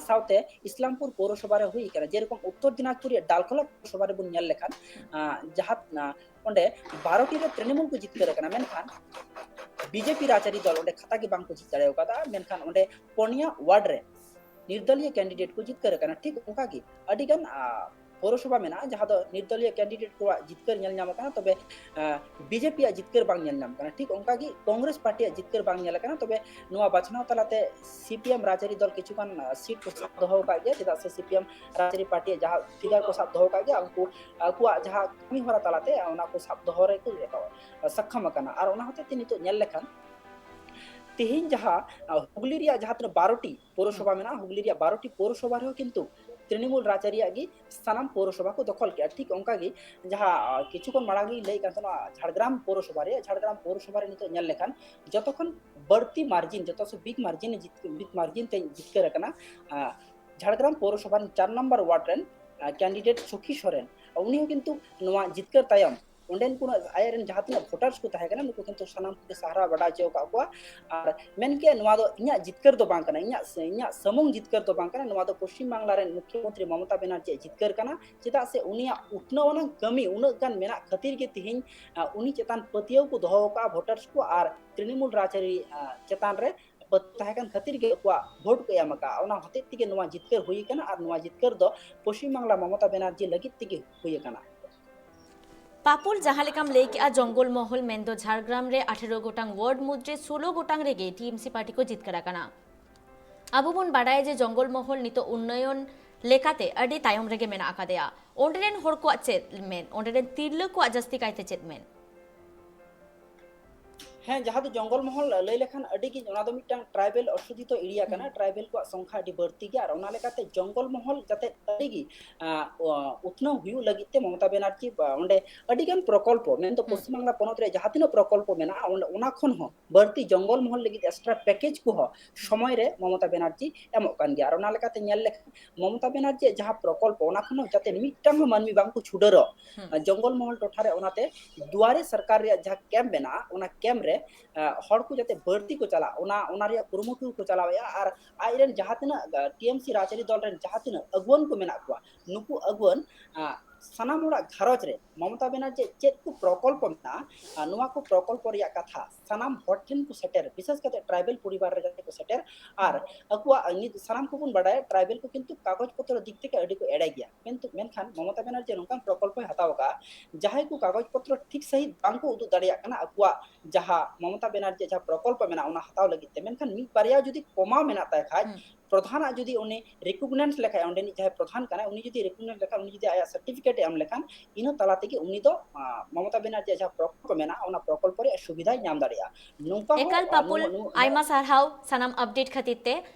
ᱥᱟᱶᱛᱮ ᱤᱥᱞᱟᱢᱯᱩᱨ ᱯᱳᱣᱨᱚᱥᱚᱵᱷᱟ ᱨᱮ ᱦᱩᱭ ᱟᱠᱟᱱᱟ᱾ ᱡᱮᱨᱚᱠᱚᱢ ᱩᱛᱛᱚᱨ ᱫᱤᱱᱟᱡᱽᱯᱩᱨ ᱨᱮᱭᱟᱜ ᱰᱟᱞᱠᱷᱚᱞᱟ ᱯᱳᱣᱨᱚᱥᱚᱵᱷᱟ ᱨᱮᱵᱚᱱ ᱧᱮᱞ ᱞᱮᱠᱷᱟᱱ ᱡᱟᱦᱟᱸ ᱚᱸᱰᱮ ᱵᱟᱨᱚ ᱴᱤ ᱨᱮ ᱛᱨᱤᱱᱢᱩᱞ ᱠᱚ ᱡᱤᱛᱠᱟᱹᱨ ᱟᱠᱟᱱᱟ, ᱢᱮᱱᱠᱷᱟᱱ ᱵᱤᱡᱮᱯᱤ ᱨᱟᱡᱽᱟᱹᱨᱤ ᱫᱚᱞ ᱚᱸᱰᱮ ᱠᱷᱟᱛᱟ ᱜᱮ ᱵᱟᱝ ᱠᱚ ᱡᱤᱛ ᱫᱟᱲᱮ ᱟᱠᱟᱫᱟ᱾ ᱢᱮᱱᱠᱷᱟᱱ ᱚᱸᱰᱮ ᱯᱚᱱᱭᱟ ᱣᱟᱨᱰ ᱨᱮ ᱱᱤᱨᱫᱚᱞᱤᱭᱟᱹ ᱠᱮᱱᱰᱤᱰᱮᱴ ᱠᱚ ᱡᱤᱛᱠᱟᱹᱨ ᱟᱠᱟᱱᱟ᱾ ᱴᱷᱤᱠ ᱚᱱᱠᱟ ᱜᱮ ᱟᱹᱰᱤᱜᱟᱱ ᱯᱳᱨᱚᱥᱚᱵᱷᱟ ᱢᱮᱱᱟᱜᱼᱟ, ᱡᱟᱦᱟᱸ ᱫᱚ ᱱᱤᱨᱫᱚᱞᱤᱭᱚ ᱠᱮᱱᱰᱤᱰᱮᱴ ᱠᱚᱣᱟᱜ ᱡᱤᱛᱠᱟᱹᱨ ᱧᱮᱞ ᱧᱟᱢ ᱟᱠᱟᱱᱟ, ᱛᱚᱵᱮ ᱵᱤᱡᱮᱯᱤ ᱭᱟᱜ ᱡᱤᱛᱠᱟᱹᱨ ᱵᱟᱝ ᱧᱮᱞ ᱧᱟᱢ ᱟᱠᱟᱱᱟ᱾ ᱴᱷᱤᱠ ᱚᱱᱠᱟ ᱜᱮ ᱠᱚᱝᱜᱨᱮᱥ ᱯᱟᱨᱴᱤ ᱭᱟᱜ ᱡᱤᱛᱠᱟᱹᱨ ᱵᱟᱝ ᱧᱮᱞ ᱟᱠᱟᱱᱟ᱾ ᱛᱚᱵᱮ ᱱᱚᱣᱟ ᱵᱟᱪᱷᱱᱟᱣ ᱛᱟᱞᱟᱛᱮ ᱥᱤ ᱯᱤ ᱮᱢ ᱨᱟᱡᱽᱟᱹᱨᱤ ᱫᱚᱞ ᱠᱤᱪᱷᱩ ᱜᱟᱱ ᱥᱤᱴ ᱠᱚ ᱥᱟᱵ ᱫᱚᱦᱚ ᱟᱠᱟᱫ ᱜᱮᱭᱟ, ᱪᱮᱫᱟᱜ ᱥᱮ ᱥᱤ ᱯᱤ ᱮᱢ ᱨᱟᱡᱽᱟᱹᱨᱤ ᱯᱟᱨᱴᱤ ᱭᱟᱜ ᱡᱟᱦᱟᱸ ᱯᱷᱤᱜᱟᱨ ᱠᱚ ᱥᱟᱵ ᱫᱚᱦᱚ ᱟᱠᱟᱫ ᱜᱮᱭᱟ, ᱩᱱᱠᱩ ᱟᱠᱚᱣᱟᱜ ᱡᱟᱦᱟᱸ ᱠᱟᱹᱢᱤ ᱦᱚᱨᱟ ᱛᱟᱞᱟᱛᱮ ᱚᱱᱟ ᱠᱚ ᱥᱟᱵ ᱫᱚᱦᱚ ᱨᱮᱠᱚ ᱥᱟᱠᱠᱷᱟᱢ ᱟᱠᱟᱱᱟ᱾ ᱟᱨ ᱚᱱᱟ ᱦᱚᱛᱮᱡ ᱛᱮ ᱱᱤᱛᱚᱜ ᱧᱮᱞ ᱞᱮᱠᱷᱟᱱ ᱛᱮᱦᱮᱧ ᱡᱟᱦᱟᱸ ᱦᱩᱜᱽᱞᱤ ᱨᱮᱭᱟᱜ ᱡᱟᱦᱟᱸ ᱛᱤᱱᱟᱹᱜ ᱵᱟᱨᱚ ᱴᱤ ᱯᱳᱨᱚᱥᱚᱵᱷᱟ ᱢᱮᱱᱟᱜᱼᱟ, ᱦᱩᱜᱽᱞᱤ ᱨᱮᱭᱟᱜ ᱵᱟᱨᱚ ᱴᱤ ᱯᱳᱨᱚᱥᱚᱵᱷᱟ ᱨᱮᱦᱚᱸ ᱠᱤᱱᱛᱩ ᱛᱨᱤᱱᱢᱩᱞ ᱨᱟᱡᱽᱟᱹᱨᱤᱭᱟᱜ ᱜᱮ ᱥᱟᱱᱟᱢ ᱯᱳᱨᱚᱥᱚᱵᱷᱟ ᱠᱚ ᱫᱚᱠᱷᱚᱞ ᱠᱮᱜᱼᱟ᱾ ᱴᱷᱤᱠ ᱚᱱᱠᱟ ᱜᱮ ᱡᱟᱦᱟᱸ ᱠᱤᱪᱷᱩ ᱠᱷᱚᱱ ᱢᱟᱲᱟᱝ ᱜᱤᱧ ᱞᱟᱹᱭᱮᱫ ᱠᱟᱱ ᱛᱟᱦᱮᱱᱟ, ᱡᱷᱟᱲᱜᱨᱟᱢ ᱯᱳᱨᱚᱥᱚᱵᱷᱟ ᱨᱮ, ᱡᱷᱟᱲᱜᱨᱟᱢ ᱯᱳᱨᱚᱥᱚᱵᱷᱟ ᱨᱮ ᱱᱤᱛᱚᱜ ᱧᱮᱞ ᱞᱮᱠᱷᱟᱱ ᱡᱚᱛᱚ ᱠᱷᱚᱱ ᱵᱟᱹᱲᱛᱤ ᱢᱟᱨᱡᱤᱱ, ᱡᱚᱛᱚ ᱥᱮ ᱵᱤᱜᱽ ᱢᱟᱨᱡᱤᱱ ᱵᱤᱜᱽ ᱢᱟᱨᱡᱤᱱ ᱛᱮ ᱡᱤᱛᱠᱟᱹᱨ ᱟᱠᱟᱱᱟ ᱡᱷᱟᱲᱜᱨᱟᱢ ᱯᱳᱨᱚᱥᱚᱵᱷᱟ ᱨᱮᱱ ᱪᱟᱨ ᱱᱟᱢᱵᱟᱨ ᱣᱟᱨᱰ ᱨᱮᱱ ᱠᱮᱱᱰᱤᱰᱮᱴ ᱥᱩᱠᱷᱤ ᱥᱚᱨᱮᱱ᱾ ᱩᱱᱤ ᱦᱚᱸ ᱠᱤᱱᱛᱩ ᱱᱚᱣᱟ ᱡᱤᱛᱠᱟᱹᱨ ᱛᱟᱭᱚᱢ ᱚᱸᱰᱮᱱ ᱠᱚ ᱟᱡ ᱨᱮᱱ ᱡᱟᱦᱟᱸ ᱛᱤᱱᱟᱹᱜ ᱵᱷᱳᱴᱟᱨᱥ ᱠᱚ ᱛᱟᱦᱮᱸ ᱠᱟᱱᱟ, ᱱᱩᱠᱩ ᱠᱤᱱᱛᱩ ᱥᱟᱱᱟᱢ ᱠᱚᱜᱮ ᱥᱟᱨᱦᱟᱣ ᱵᱟᱰᱟᱭ ᱦᱚᱪᱚ ᱟᱠᱟᱫ ᱠᱚᱣᱟ᱾ ᱟᱨ ᱢᱮᱱ ᱠᱮᱜᱼᱟ, ᱱᱚᱣᱟ ᱫᱚ ᱤᱧᱟᱹᱜ ᱡᱤᱛᱠᱟᱹᱨ ᱫᱚ ᱵᱟᱝ ᱠᱟᱱᱟ, ᱤᱧᱟᱹᱜ ᱤᱧᱟᱹᱜ ᱥᱟᱢᱩᱝ ᱡᱤᱛᱠᱟᱹᱨ ᱫᱚ ᱵᱟᱝ ᱠᱟᱱᱟ, ᱱᱚᱣᱟ ᱫᱚ ᱯᱚᱥᱪᱤᱢ ᱵᱟᱝᱞᱟ ᱨᱮᱱ ᱢᱩᱠᱷᱭᱚᱢᱚᱱᱛᱨᱤ ᱢᱚᱢᱚᱛᱟ ᱵᱮᱱᱟᱨᱡᱤᱭᱟᱜ ᱡᱤᱛᱠᱟᱹᱨ ᱠᱟᱱᱟ᱾ ᱪᱮᱫᱟᱜ ᱥᱮ ᱩᱱᱤᱭᱟᱜ ᱩᱛᱱᱟᱹᱣ ᱟᱱᱟᱜ ᱠᱟᱹᱢᱤ ᱩᱱᱟᱹᱜ ᱜᱟᱱ ᱢᱮᱱᱟᱜ ᱠᱷᱟᱹᱛᱤᱨ ᱜᱮ ᱛᱮᱦᱮᱧ ᱩᱱᱤ ᱪᱮᱛᱟᱱ ᱯᱟᱹᱛᱭᱟᱹᱣ ᱠᱚ ᱫᱚᱦᱚ ᱟᱠᱟᱫᱼᱟ ᱵᱷᱳᱴᱟᱨᱥ ᱠᱚ, ᱟᱨ ᱛᱨᱤᱱᱢᱩᱞ ᱨᱟᱡᱽᱟᱹᱨᱤ ᱪᱮᱛᱟᱱ ᱨᱮ ᱯᱟᱹᱛᱭᱟᱹᱣ ᱛᱟᱦᱮᱸ ᱠᱟᱱ ᱠᱷᱟᱹᱛᱤᱨ ᱜᱮ ᱟᱠᱚᱣᱟᱜ ᱵᱷᱳᱴ ᱠᱚ ᱮᱢ ᱟᱠᱟᱫᱼᱟ᱾ ᱚᱱᱟ ᱦᱚᱛᱮᱡ ᱛᱮᱜᱮ ᱱᱚᱣᱟ ᱡᱤᱛᱠᱟᱹᱨ ᱦᱩᱭ ᱟᱠᱟᱱᱟ, ᱟᱨ ᱱᱚᱣᱟ ᱡᱤᱛᱠᱟᱹᱨ ᱫᱚ ᱯᱚᱥᱪᱤᱢ ᱵᱟᱝᱞᱟ ᱢᱚᱢᱚᱛᱟ ᱵᱮᱱᱟᱨᱡᱤ ᱞᱟᱹᱜᱤᱫ ᱛᱮᱜᱮ ᱦᱩᱭ ᱟᱠᱟᱱᱟ᱾ ᱯᱟᱯᱩᱞ, ᱡᱟᱦᱟᱸ ᱞᱮᱠᱟᱢ ᱞᱟᱹᱭ ᱠᱮᱜᱼᱟ, ᱡᱚᱝᱜᱚᱞ ᱢᱚᱦᱚᱞ ᱢᱮᱱᱫᱚ ᱡᱷᱟᱲᱜᱨᱟᱢ ᱨᱮ ᱟᱴᱷᱮᱨᱚ ᱜᱚᱴᱟᱝ ᱣᱟᱨᱰ ᱢᱩᱫᱽᱨᱮ ᱥᱳᱞᱳ ᱜᱚᱴᱟᱝ ᱨᱮᱜᱮ ᱴᱤ ᱮᱢ ᱥᱤ ᱯᱟᱨᱴᱤ ᱠᱚ ᱡᱤᱛᱠᱟᱹᱨ ᱟᱠᱟᱱᱟ᱾ ᱟᱵᱚ ᱵᱚᱱ ᱵᱟᱰᱟᱭᱟ ᱡᱮ ᱡᱚᱝᱜᱚᱞ ᱢᱚᱦᱚᱞ ᱱᱤᱛᱚᱜ ᱩᱱᱱᱚᱭᱚᱱ ᱞᱮᱠᱟᱛᱮ ᱟᱹᱰᱤ ᱛᱟᱭᱚᱢ ᱨᱮᱜᱮ ᱢᱮᱱᱟᱜ ᱟᱠᱟᱫᱮᱭᱟ᱾ ᱚᱸᱰᱮ ᱨᱮᱱ ᱦᱚᱲ ᱠᱚᱣᱟᱜ ᱪᱮᱫ ᱢᱮᱱ, ᱚᱸᱰᱮ ᱨᱮᱱ ᱛᱤᱨᱞᱟᱹ ᱠᱚᱣᱟᱜ ᱡᱟᱹᱥᱛᱤ ᱠᱟᱭᱛᱮ ᱪᱮᱫ ᱢᱮᱱ? ᱦᱮᱸ, ᱡᱟᱦᱟᱸ ᱫᱚ ᱡᱚᱝᱜᱚᱞ ᱢᱚᱦᱚᱞ ᱞᱟᱹᱭ ᱞᱮᱠᱷᱟᱱ ᱟᱹᱰᱤ ᱜᱮ ᱚᱱᱟ ᱫᱚ ᱢᱤᱫᱴᱟᱝ ᱴᱨᱟᱭᱵᱮᱞ ᱚᱥᱳᱫᱷᱤᱛᱚ ᱮᱨᱤᱭᱟ ᱠᱟᱱᱟ᱾ ᱴᱨᱟᱭᱵᱮᱞ ᱠᱚᱣᱟᱜ ᱥᱚᱝᱠᱷᱟ ᱟᱹᱰᱤ ᱵᱟᱹᱲᱛᱤ ᱜᱮᱭᱟ, ᱟᱨ ᱚᱱᱟ ᱞᱮᱠᱟᱛᱮ ᱡᱚᱝᱜᱚᱞ ᱢᱚᱦᱚᱞ ᱡᱟᱛᱮ ᱟᱹᱰᱤ ᱜᱮ ᱩᱛᱱᱟᱹᱣ ᱦᱩᱭᱩᱜ ᱞᱟᱹᱜᱤᱫ ᱛᱮ ᱢᱚᱢᱚᱛᱟ ᱵᱮᱱᱟᱨᱡᱤ ᱚᱸᱰᱮ ᱟᱹᱰᱤ ᱜᱟᱱ ᱯᱨᱚᱠᱚᱞᱯᱚ, ᱢᱮᱱᱫᱚ ᱯᱚᱥᱪᱤᱢ ᱵᱟᱝᱞᱟ ᱯᱚᱱᱚᱛ ᱨᱮ ᱡᱟᱦᱟᱸ ᱛᱤᱱᱟᱹᱜ ᱯᱨᱚᱠᱚᱞᱯᱚ ᱢᱮᱱᱟᱜᱼᱟ, ᱚᱱᱟ ᱠᱷᱚᱱ ᱦᱚᱸ ᱵᱟᱹᱲᱛᱤ ᱡᱚᱝᱜᱚᱞ ᱢᱚᱦᱚᱞ ᱞᱟᱹᱜᱤᱫ ᱮᱠᱥᱴᱨᱟ ᱯᱮᱠᱮᱡᱽ ᱠᱚᱦᱚᱸ ᱥᱚᱢᱚᱭ ᱨᱮ ᱢᱚᱢᱚᱛᱟ ᱵᱮᱱᱟᱨᱡᱤ ᱮᱢᱚᱜ ᱠᱟᱱ ᱜᱮᱭᱟ᱾ ᱟᱨ ᱚᱱᱟ ᱞᱮᱠᱟᱛᱮ ᱧᱮᱞ ᱞᱮᱠᱷᱟᱱ ᱢᱚᱢᱚᱛᱟ ᱵᱮᱱᱟᱨᱡᱤᱭᱟᱜ ᱡᱟᱦᱟᱸ ᱯᱨᱚᱠᱚᱞᱯᱚ, ᱚᱱᱟ ᱠᱷᱚᱱ ᱦᱚᱸ ᱡᱟᱛᱮ ᱢᱤᱫᱴᱟᱝ ᱦᱚᱸ ᱢᱟᱹᱱᱢᱤ ᱵᱟᱝ ᱠᱚ ᱪᱷᱩᱰᱟᱹᱨᱚᱜ ᱡᱚᱝᱜᱚᱞ ᱢᱚᱦᱚᱞ ᱴᱚᱴᱷᱟ ᱨᱮ᱾ ᱚᱱᱟᱛᱮ ᱫᱩᱣᱟᱨᱮ ᱥᱚᱨᱠᱟᱨ ᱨᱮᱭᱟᱜ ᱡᱟᱦᱟᱸ ᱠᱮᱢᱯ ᱢᱮᱱᱟᱜᱼᱟ, ᱚᱱᱟ ᱠᱮᱢᱯ ᱨᱮ ᱦᱚᱲ ᱠᱚ ᱡᱟᱛᱮ ᱵᱟᱹᱲᱛᱤ ᱠᱚ ᱪᱟᱞᱟᱜ, ᱚᱱᱟ ᱚᱱᱟ ᱨᱮᱭᱟᱜ ᱠᱩᱨᱩᱢᱩᱴᱩ ᱠᱚ ᱪᱟᱞᱟᱣᱮᱫᱼᱟ᱾ ᱟᱨ ᱟᱡ ᱨᱮᱱ ᱡᱟᱦᱟᱸ ᱛᱤᱱᱟᱹᱜ ᱴᱤ ᱮᱢ ᱥᱤ ᱨᱟᱡᱽᱟᱹᱨᱤ ᱫᱚᱞ ᱨᱮᱱ ᱡᱟᱦᱟᱸ ᱛᱤᱱᱟᱹᱜ ᱟᱹᱜᱩᱣᱟᱹᱱ ᱠᱚ ᱢᱮᱱᱟᱜ ᱠᱚᱣᱟ, ᱱᱩᱠᱩ ᱟᱹᱜᱩᱣᱟᱹᱱ ᱥᱟᱱᱟᱢ ᱦᱚᱲᱟᱜ ᱜᱷᱟᱨᱚᱸᱡᱽ ᱨᱮ ᱢᱚᱢᱚᱛᱟ ᱵᱮᱱᱟᱨᱡᱤ ᱪᱮᱫ ᱠᱚ ᱯᱨᱚᱠᱚᱞᱯᱚ ᱢᱮᱱᱟᱜᱼᱟ, ᱟᱨ ᱱᱚᱣᱟ ᱠᱚ ᱯᱨᱚᱠᱚᱞᱯᱚ ᱨᱮᱭᱟᱜ ᱠᱟᱛᱷᱟ ᱥᱟᱱᱟᱢ ᱦᱚᱲ ᱴᱷᱮᱱ ᱠᱚ ᱥᱮᱴᱮᱨ, ᱵᱤᱥᱮᱥ ᱠᱟᱛᱮ ᱴᱨᱟᱭᱵᱮᱞ ᱯᱚᱨᱤᱵᱟᱨ ᱨᱮ ᱠᱚ ᱥᱮᱴᱮᱨ, ᱟᱨ ᱟᱠᱚᱣᱟᱜ ᱱᱤᱛ ᱥᱟᱱᱟᱢ ᱠᱚᱵᱚᱱ ᱵᱟᱰᱟᱭᱟ ᱴᱨᱟᱭᱵᱮᱞ ᱠᱚ ᱠᱤᱱᱛᱩ ᱠᱟᱜᱚᱡᱽ ᱯᱚᱛᱨᱚ ᱫᱤᱠ ᱛᱷᱮᱠᱮ ᱟᱹᱰᱤ ᱠᱚ ᱮᱲᱮ ᱜᱮᱭᱟ, ᱠᱤᱱᱛᱩ ᱢᱮᱱᱠᱷᱟᱱ ᱢᱚᱢᱚᱛᱟ ᱵᱮᱱᱟᱨᱡᱤ ᱱᱚᱝᱠᱟᱱ ᱯᱨᱚᱠᱚᱞᱯᱚᱭ ᱦᱟᱛᱟᱣ ᱟᱠᱟᱫᱼᱟ, ᱡᱟᱦᱟᱸᱭ ᱠᱚ ᱠᱟᱜᱚᱡᱽ ᱯᱚᱛᱨᱚ ᱴᱷᱤᱠ ᱥᱟᱺᱦᱤᱡ ᱵᱟᱝ ᱠᱚ ᱩᱫᱩᱜ ᱫᱟᱲᱮᱭᱟᱜ ᱠᱟᱱᱟ ᱟᱠᱚᱣᱟᱜ ᱡᱟᱦᱟᱸ ᱢᱚᱢᱚᱛᱟ ᱵᱮᱱᱟᱨᱡᱤ ᱡᱟᱦᱟᱸ ᱯᱨᱚᱠᱚᱞᱯᱚ ᱢᱮᱱᱟᱜᱼᱟ ᱚᱱᱟ ᱦᱟᱛᱟᱣ ᱞᱟᱹᱜᱤᱫ ᱛᱮ, ᱢᱮᱱᱠᱷᱟᱱ ᱢᱤᱫ ᱵᱟᱨᱭᱟ ᱡᱩᱫᱤ ᱠᱚᱢᱟᱣ ᱢᱮᱱᱟᱜ ᱛᱟᱭ ᱠᱷᱟᱡ, ᱦᱩᱸ᱾ ᱯᱨᱚᱫᱷᱟᱱᱟᱜ ᱡᱩᱫᱤ ᱩᱱᱤ ᱨᱤᱠᱚᱜᱱᱟᱭᱤᱡᱽ ᱞᱮᱠᱷᱟᱡ, ᱚᱸᱰᱮᱱᱤᱡ ᱡᱟᱦᱟᱸᱭ ᱯᱨᱚᱫᱷᱟᱱ ᱠᱟᱱᱟᱭ ᱩᱱᱤ ᱡᱩᱫᱤ ᱨᱤᱠᱚᱜᱱᱟᱭᱤᱡᱽ ᱞᱮᱠᱷᱟᱡ, ᱩᱱᱤ ᱡᱩᱫᱤ ᱟᱭᱟᱜ ᱥᱟᱨᱴᱤᱯᱷᱤᱠᱮᱴ ᱮ ᱮᱢ ᱞᱮᱠᱷᱟᱱ, ᱤᱱᱟᱹ ᱛᱟᱞᱟ ᱛᱮᱜᱮ ᱩᱱᱤ ᱫᱚ ᱟᱸ, ᱢᱚᱢᱚᱛᱟ ᱵᱮᱱᱟᱨᱡᱤ ᱡᱟᱦᱟᱸ ᱯᱨᱚᱠᱚᱞᱯᱚ ᱢᱮᱱᱟᱜᱼᱟ ᱚᱱᱟ ᱯᱨᱚᱠᱚᱞᱯᱚ ᱨᱮᱭᱟᱜ ᱥᱩᱵᱤᱫᱷᱟᱭ ᱧᱟᱢ ᱫᱟᱲᱮᱭᱟᱜᱼᱟ᱾ ᱱᱚᱝᱠᱟ ᱦᱚᱸ, ᱮᱠᱟᱞ ᱟᱸ, ᱯᱟᱯᱩᱞ, ᱱᱚᱣᱟ- ᱱᱚᱣᱟ- ᱟᱭᱢᱟ ᱥᱟᱨᱦᱟᱣ ᱥᱟᱱᱟᱢ ᱟᱯᱰᱮᱴ ᱠᱷᱟᱹᱛᱤᱨ ᱛᱮ᱾